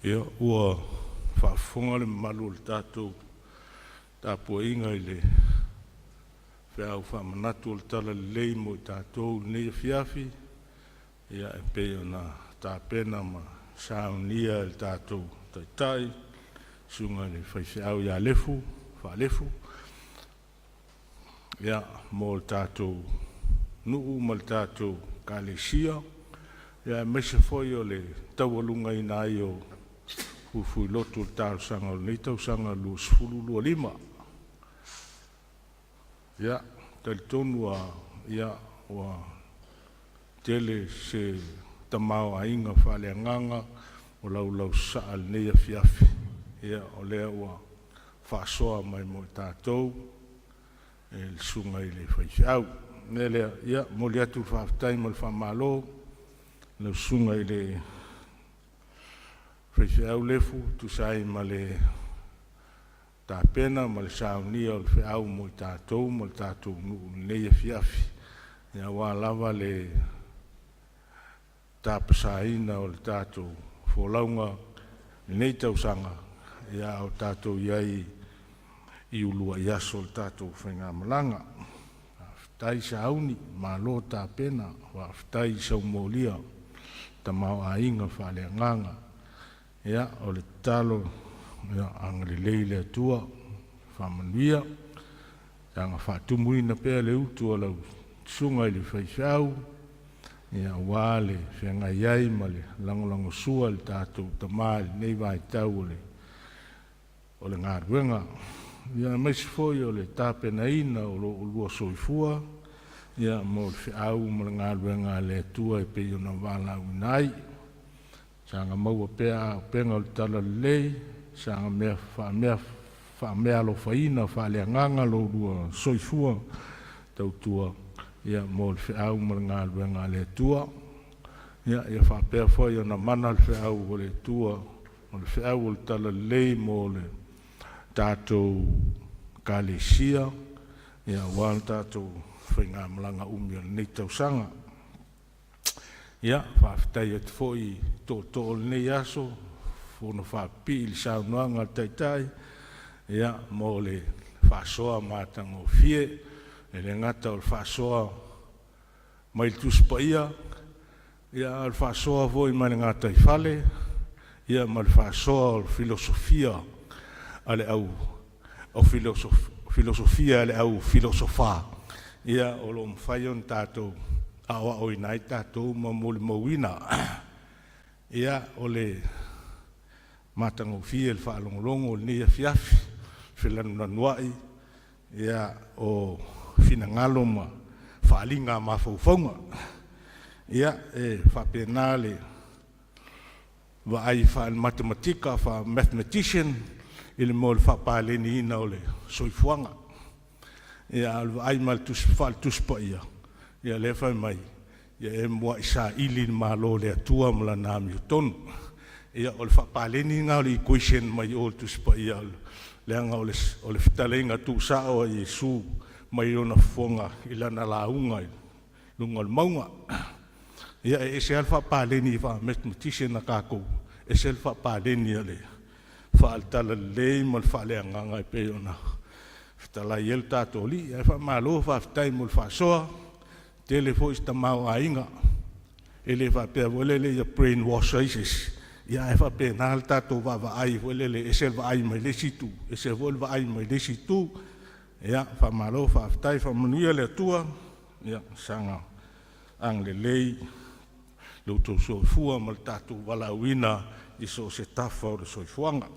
Ia, ua faafofoga le mamalu o le tatou tapuaiga i le feau faamanatu o le Talalelei mo i tatou i lenei afiafi, ia e pei ona tapena ma saunia e le tatou Taitai, Susuga i le Faifeau ia Lefu Faalefu, ia mo le tatou nuu ma le tatou Ekalesia, ia aemaise foi o le taualugaina ai o fuifuilotu o le talosaga o lenei tausaga 2025. Ia, e talitonu lava ia ua tele se tamaoaiga faaleagaga ua laulausasaa i lenei afiafi, ia o lea ua faasoa mai mo i tatou e le susuga i le faifeau. O le mea lea, e momoli atu le faafetai ma le faamalo i lau susuga i le faifeau Lefu e tusa ai ma le tapena ma le saunia o le feau mo i tatou ma le tatou nuu i lenei afiafi, aua lava le tapasaina o le tatou folauga i lenei tausaga, a o tatou i ai i uluai aso o le tatou faigamalaga. Faafetai sauni, malo tapena, faafetai sau molia tamaoaiga faaleagaga. Ia, o le tatalo, ia agalelei le Atua, faamanuia, saga faatumuina pea le utu a lau susuga i le faifeau aua le feagai ai ma le lagolagosua i le tatou Tama i lenei vaitau o le galuega, aemaise foi o le tapenaina o lo oulua soifua mo le feau ma le galuega a le Atua e pei ona valaauina ai. Saga maua pea auupega o le talalelei, saga faameaalofaina faaleagaga lo oulua soifua tautua mo le feau ma le galuega a le Atua. Ia faapea foi ona mana le feau a le Atua, o le feau o le talalelei mo le tatou Ekalesia aua le tatou faigamalaga umi o lenei tausaga. Ia, faafetai atu foi i tootoo o lenei aso, fonofaapipii i le saunoaga a le Taitai mo le faasoa matagofie. E le gata o le faasoa mai le Tusi Paia, a o le faasoa foi mai le gataifale ma le faasoa o le filosofia a le au filosofia a le au filosofa o lo o mafai ona tatou aoaoina ai tatou ma molimauina. Ia, o le matagofie i le faalogologo i lenei afiafi, felanulanuai o finagalo ma faaaliga mafaufauga. Ia, e faapena le vaai faale-matematika, faa-mathematician i le mea o le faapaleniina o le soifuaga. Ia, a o le vaai mai faale-Tusi Paia, ia lea e fai mai, ia e muai saili le Malo o le Atua ma Lana amiotonu. Ia, o le faapaleni lena o le equation mai o i le Tusi Paia, leaga o le fetalaiga tuusao a Iesu mai lona fofoga i lana lauga i luga o le mauga. Ia, e ese lava le faapaleni faa-mathematician a tatou, ese le faapaleni a le faale-talalelei ma le faaleagaga e pei ona fetalai ai le tatou Alii. Ae faamalo faafetai mo le faasoa, tele foi se tamaoaiga. E le faapea foi lele ia brain wash ai se isi, ae faapena le tatou vaavaai foi lele, e ese le vaai mai le isi itu, ese foi le vaai mai le isi itu. Ia, faamalo faafetai, faamanuia le Atua, ia saga agalelei i lo outou soifua ma le tatou valaauina i so o se tafa o le soifuaga.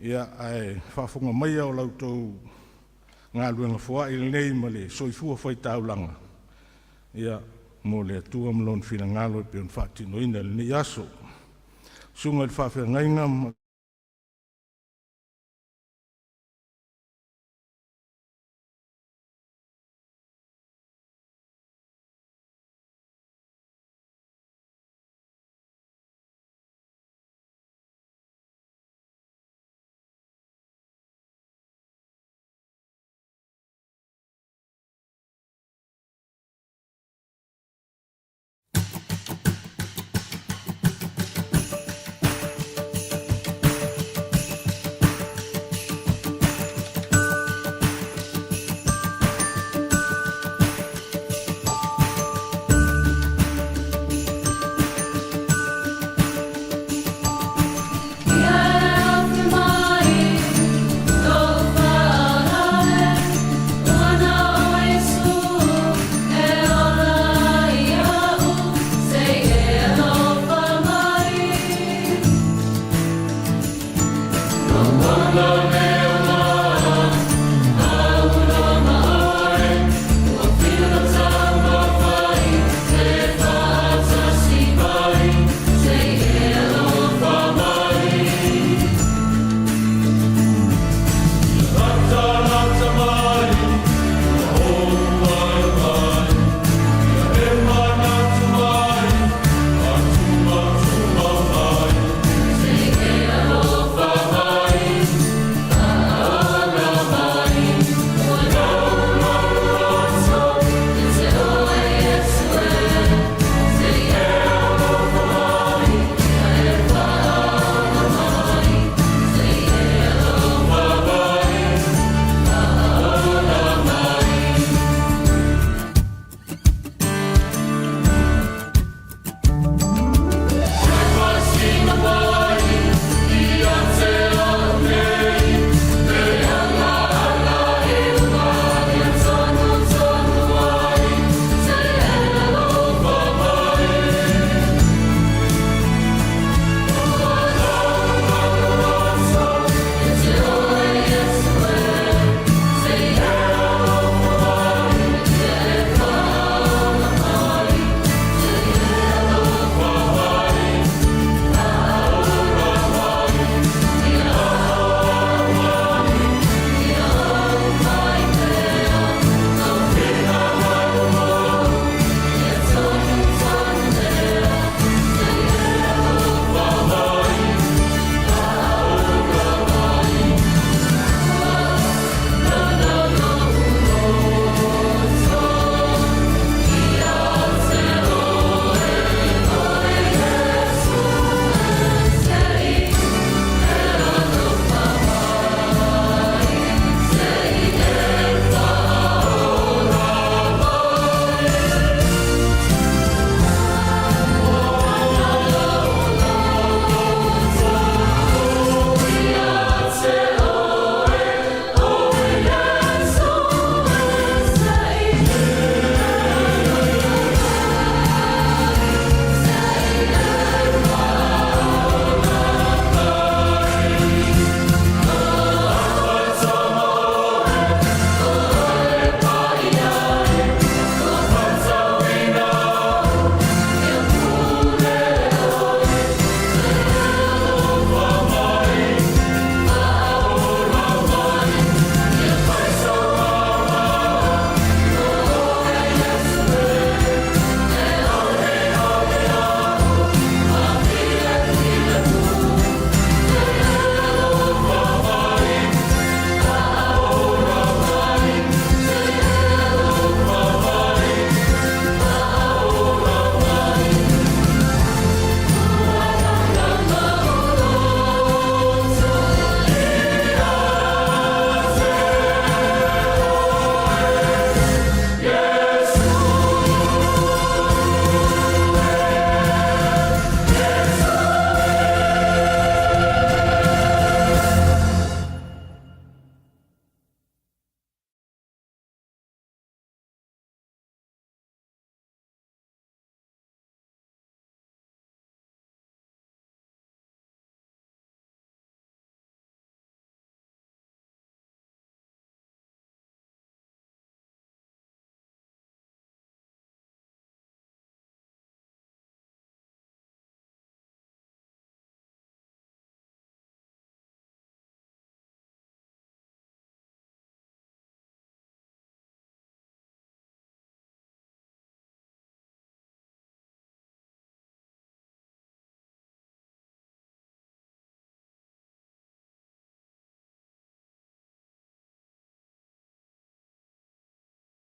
Ia, ae faafofoga maia o la outou galuega foai lenei ma le soifua faitaulaga mo le Atua ma Lona finagalo e pei ona faatinoina i lenei aso. Susuga i le faafeagaiga ma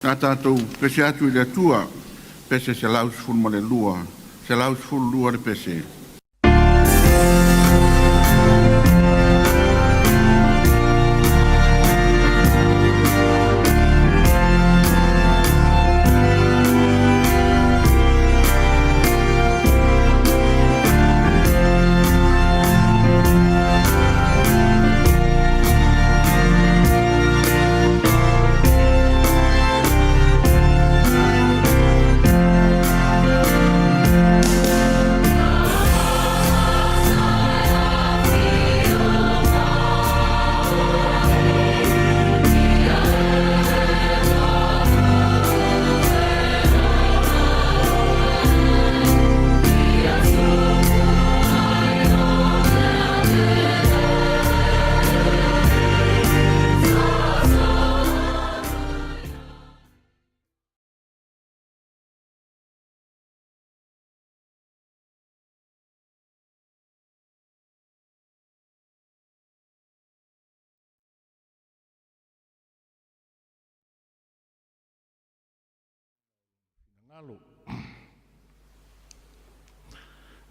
A tatou pese atu i le Atua, pese 112, 112 le pese.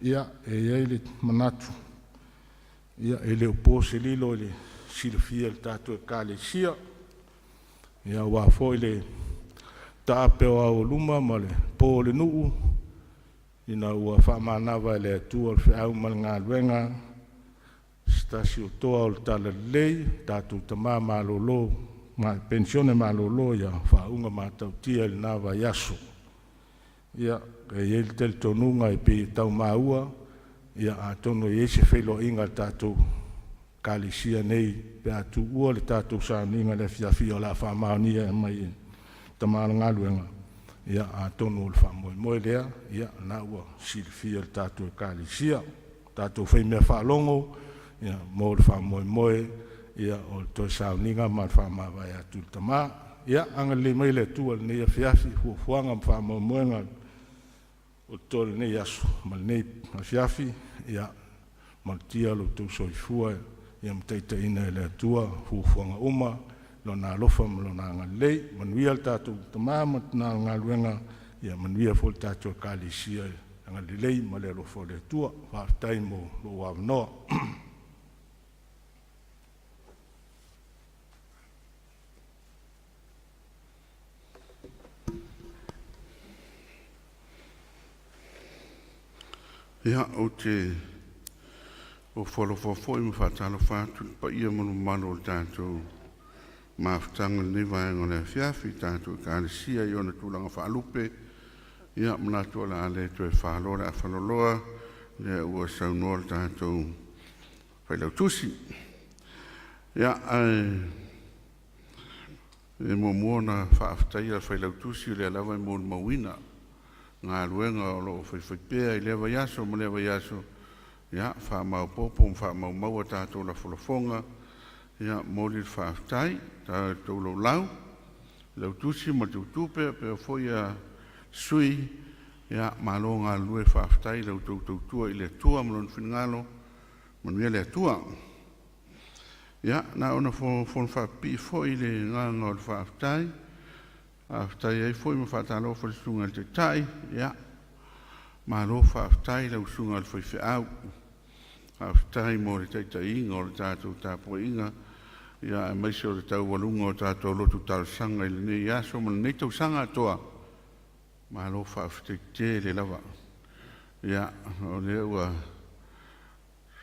Ia, e i ai le manatu, ia, e le o po se lilo i le silafia e le tatou Ekalesia, ia aua foi le taape o luma ma le po o le nuu ina ua faamanava e le Atua le feau ma le galuega i se tasi o toa o le Talalelei, tatou tama malolo, penisione malolo ia Faauuga Matautia i lena vaiaso. Ia, e i ai le talitonuga e pei e tau maua, ia atonu e i ai se feiloaiga a le tatou Ekalesia nei pe a tuua le tatou sauniga i le afiafi o le a faamaonia mai e le Tama o le galuega. Ia atonu o le faamoemoe lea, ia o lena ua silafia e le tatou Ekalesia. Tatou faimea faalogo mo le faamoemoe o le toe sauniga ma le faamavae atu i le Tama. Ia agalelei mai le Atua i lenei afiafi i fuafuaga ma faamoemoega o totoe o lenei aso ma lenei afiafi. Ia malutia lo outou soifua ma taitaiina e le Atua fuafuaga uma i Lona alofa ma Lona agalelei. Manuia le tatou tama ma le tama o le galuega, ia manuia foi le tatou Ekalesia i le agalelei ma le alofa o le Atua. Faafetai mo lou avanoa. Ia, ou te ofo alofa atu foi ma faatalofa atu i le paia ma le mamalu o le tatou mafutaga i lenei vaega o le afiafi i tatou Ekalesia i ona tulaga faalupe. Ia, manatu o le a le toe falo le afaloloa, o lea ua saunoa le tatou Failautusi. Ia, ae muamua ona faafetaia le Failautusi, o lea lava e molimauina galuega o lo o faifaipea i lea vaiaso ma lea vaiaso, ia faamaopoopo ma faamaumau a tatou lafolafoga. E momoli le faafetai i le tou laulau, Failautusi ma le Teutupe faapea foi sui. Ia malo galulue faafetai i la outou tautua i le Atua ma Lona finagalo. Manuia le Atua. Ia, na ona fonofaapipii foi i le agaga o le faafetai, e faafetai ai foi ma faatalofa i le Susuga i le Taitai. Ia, malo faafetai i lau Susuga i le faifeau, faafetai mo le taitaiga o le tatou tapuaiga aemaise o le taualuga o tatou lotu talosaga i lenei aso ma lenei tausaga atoa. Malo faafetai tele lava. Ia, o lea ua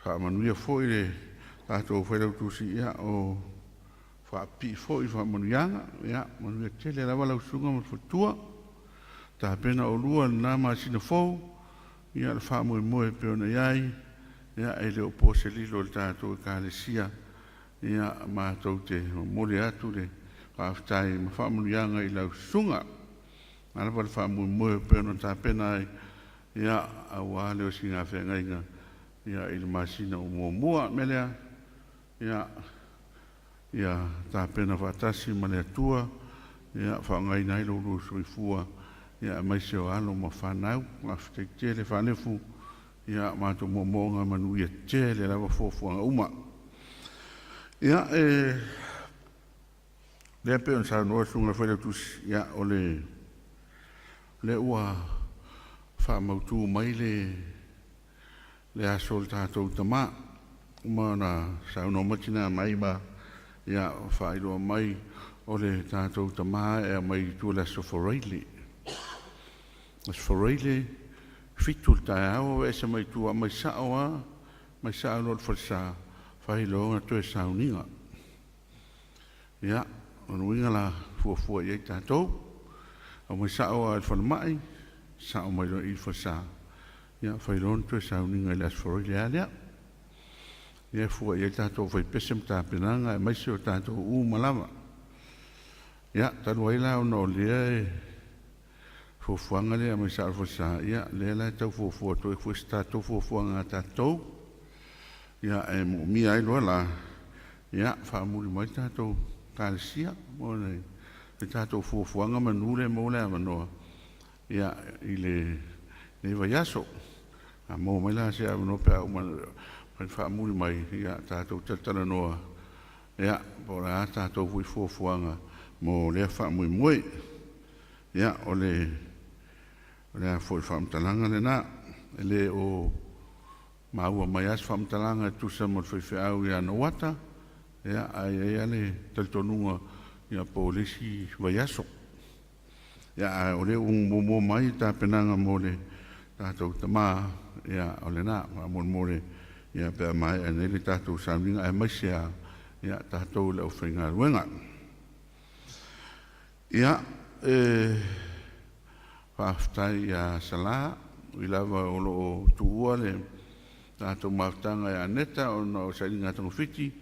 faamanuia foi le tatou Failautusi, ia o faapipii foi i faamanuiaga. Ia manuia tele lava lau susuga ma le faletua. Tapena oulua i lena masina fou ia le faamoemoe e pei ona i ai. Ia e le o po se lilo i le tatou Ekalesia, ia matou te momoli atu le faafetai ma faamanuiaga i lau susuga. O le a lava le faamoemoe e pei ona tapena ai aua le osigafeagaiga i le masina o muamua. O le mea lea, ia tapena faatasi ma le Atua e faaaogaina ai lo oulua soifua aemaise o alo ma fanau. Faafetai tele Faalefu, ia matou moomooga, manuia tele lava fuafuaga uma. Ia, e Lea pe ona saunoa le Susuga i le Failautusi, ia o le lea ua faamautu mai le aso o le tatou Tamā, uma ona saunoa mai Tina ma Iva, ia faailoa mai o le tatou Tamā e aumai i tua i le Aso Faraile. Aso Faraile, 7 i le taeao aveese mai tua, aumai sao lava, aumai sao loa i le falesa, fai loa ona toe sauniga. Ia, o lona uiga la, fuafua i ai tatou, aumai sao lava i le falemai, sao mai loa i le falesa, ia fai loa ona toe sauniga i le Aso Faraile lava lea. Ia e fua i ai tatou faipese ma tapenaga aemaise o tatou uma lava. Ia, talu ai la ona o lea e fuafuaga lea e aumai sao i le falesa, ia lea la e tau fuafua atu ai foi se tatou fuafuaga a tatou. Ia e moomia ai loa la, ia faamuli mai le tatou Ekalesia mo le tatou fuafuaga manu lea e maua le avanoa ia i lenei vaiaso. A maua mai la se avanoa pe a uma ona faamuli mai, ia tatou talatalanoa ia po o le a tatou foi fuafuaga mo lea faamoemoe. Ia o le a foi faamatalaga lena. E le o maua mai lava se faamatalaga e tusa ma le faifeau ia Nouata, ia ae i ai lava le talitonuga ia po o le isi vaiaso. Ia ae o lea ua muamua mai tapenaga mo le tatou Tamā, ia o lena faamolemole ia pe a maea nei le tatou sauniga aemaise lava ia tatou le aufaigaluega. Ia, e faafetai ia Sala, ui lava o lo o tuua le tatou mafutaga ia Neta ona o sailiga togafiti,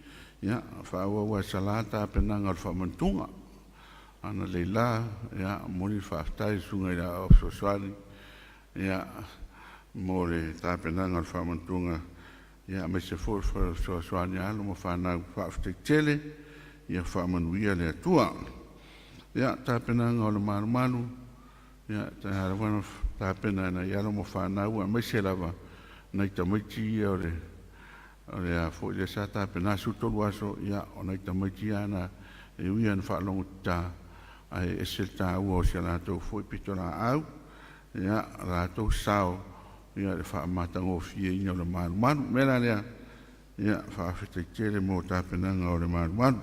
ia faaauau lava e Sala tapenaga o le faamantuga. Ana leila, ia momoli le faafetai i le Susuga i le Aoao Fesoasoani ia mo le tapenaga o le faamantuga, ia aemaise foi o le fesoasoani a alo ma fanau. Faafetai tele, ia faamanuia le Atua. Ia, tapenaga o le malumalu, ia lea lava na tapena e nai alo ma fanau aemaise lava nai tamaiti ia o le a foi lea sa tapena 13 aso, ia o nai tamaiti ia na e ui lava ina faalogotata, ae ese le taua o si a latou foi pitolaau, ia latou sao i le faamatagofieina o le malumalu. O le mea la lea, ia faafetai tele mo tapenaga o le malumalu.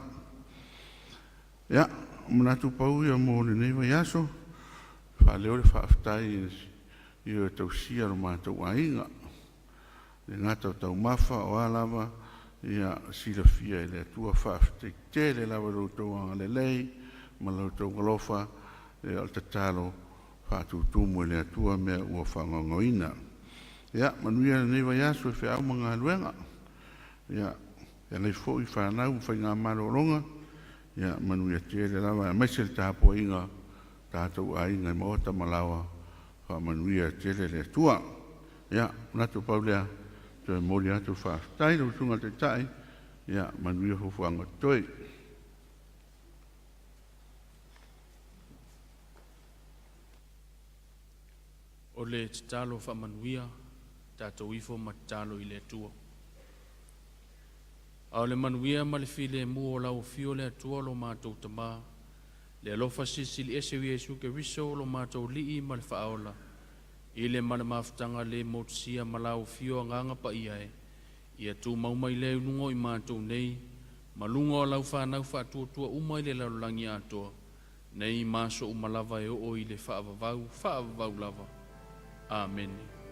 Ia, o manatu pau ia mo lenei vaiaso, faaleo le faafetai i e tausia lo matou aiga. E le gata o taumafa o a lava, ia silafia e le Atua. Faafetai tele lava i lo outou agalelei ma lo outou alofa. Ia o le tatalo, faatutumu e le Atua mea ua faagaogoina. Ia manuia lenei vaiaso i feau ma galuega. Ia feagai foi fanau ma faigamalologa, ia manuia tele lava aemaise le tapuaiga a tatou aiga i maota ma laoa, faamanuia tele le Atua. Ia manatu pau lea, toe momoli atu le faafetai i lau Susuga i le Taitai, ia manuia fuafuaga o totoe. O le tatalo faamanuia, tatou ifo ma tatalo i le Atua. A o le manuia ma le filemu o lau afio le Atua lo matou Tamā, le alofa silisili ese o Iesu Keriso lo matou Alii ma le Faaola, i le ma le mafutaga le motusia ma lau afio Agaga Paia e, ia tumau mai lea i luga o i matou nei, ma luga o lau fanau faatuatua uma i le lalolagi atoa, nei ma aso uma lava e oo i le faavavau, faavavau lava. Amene.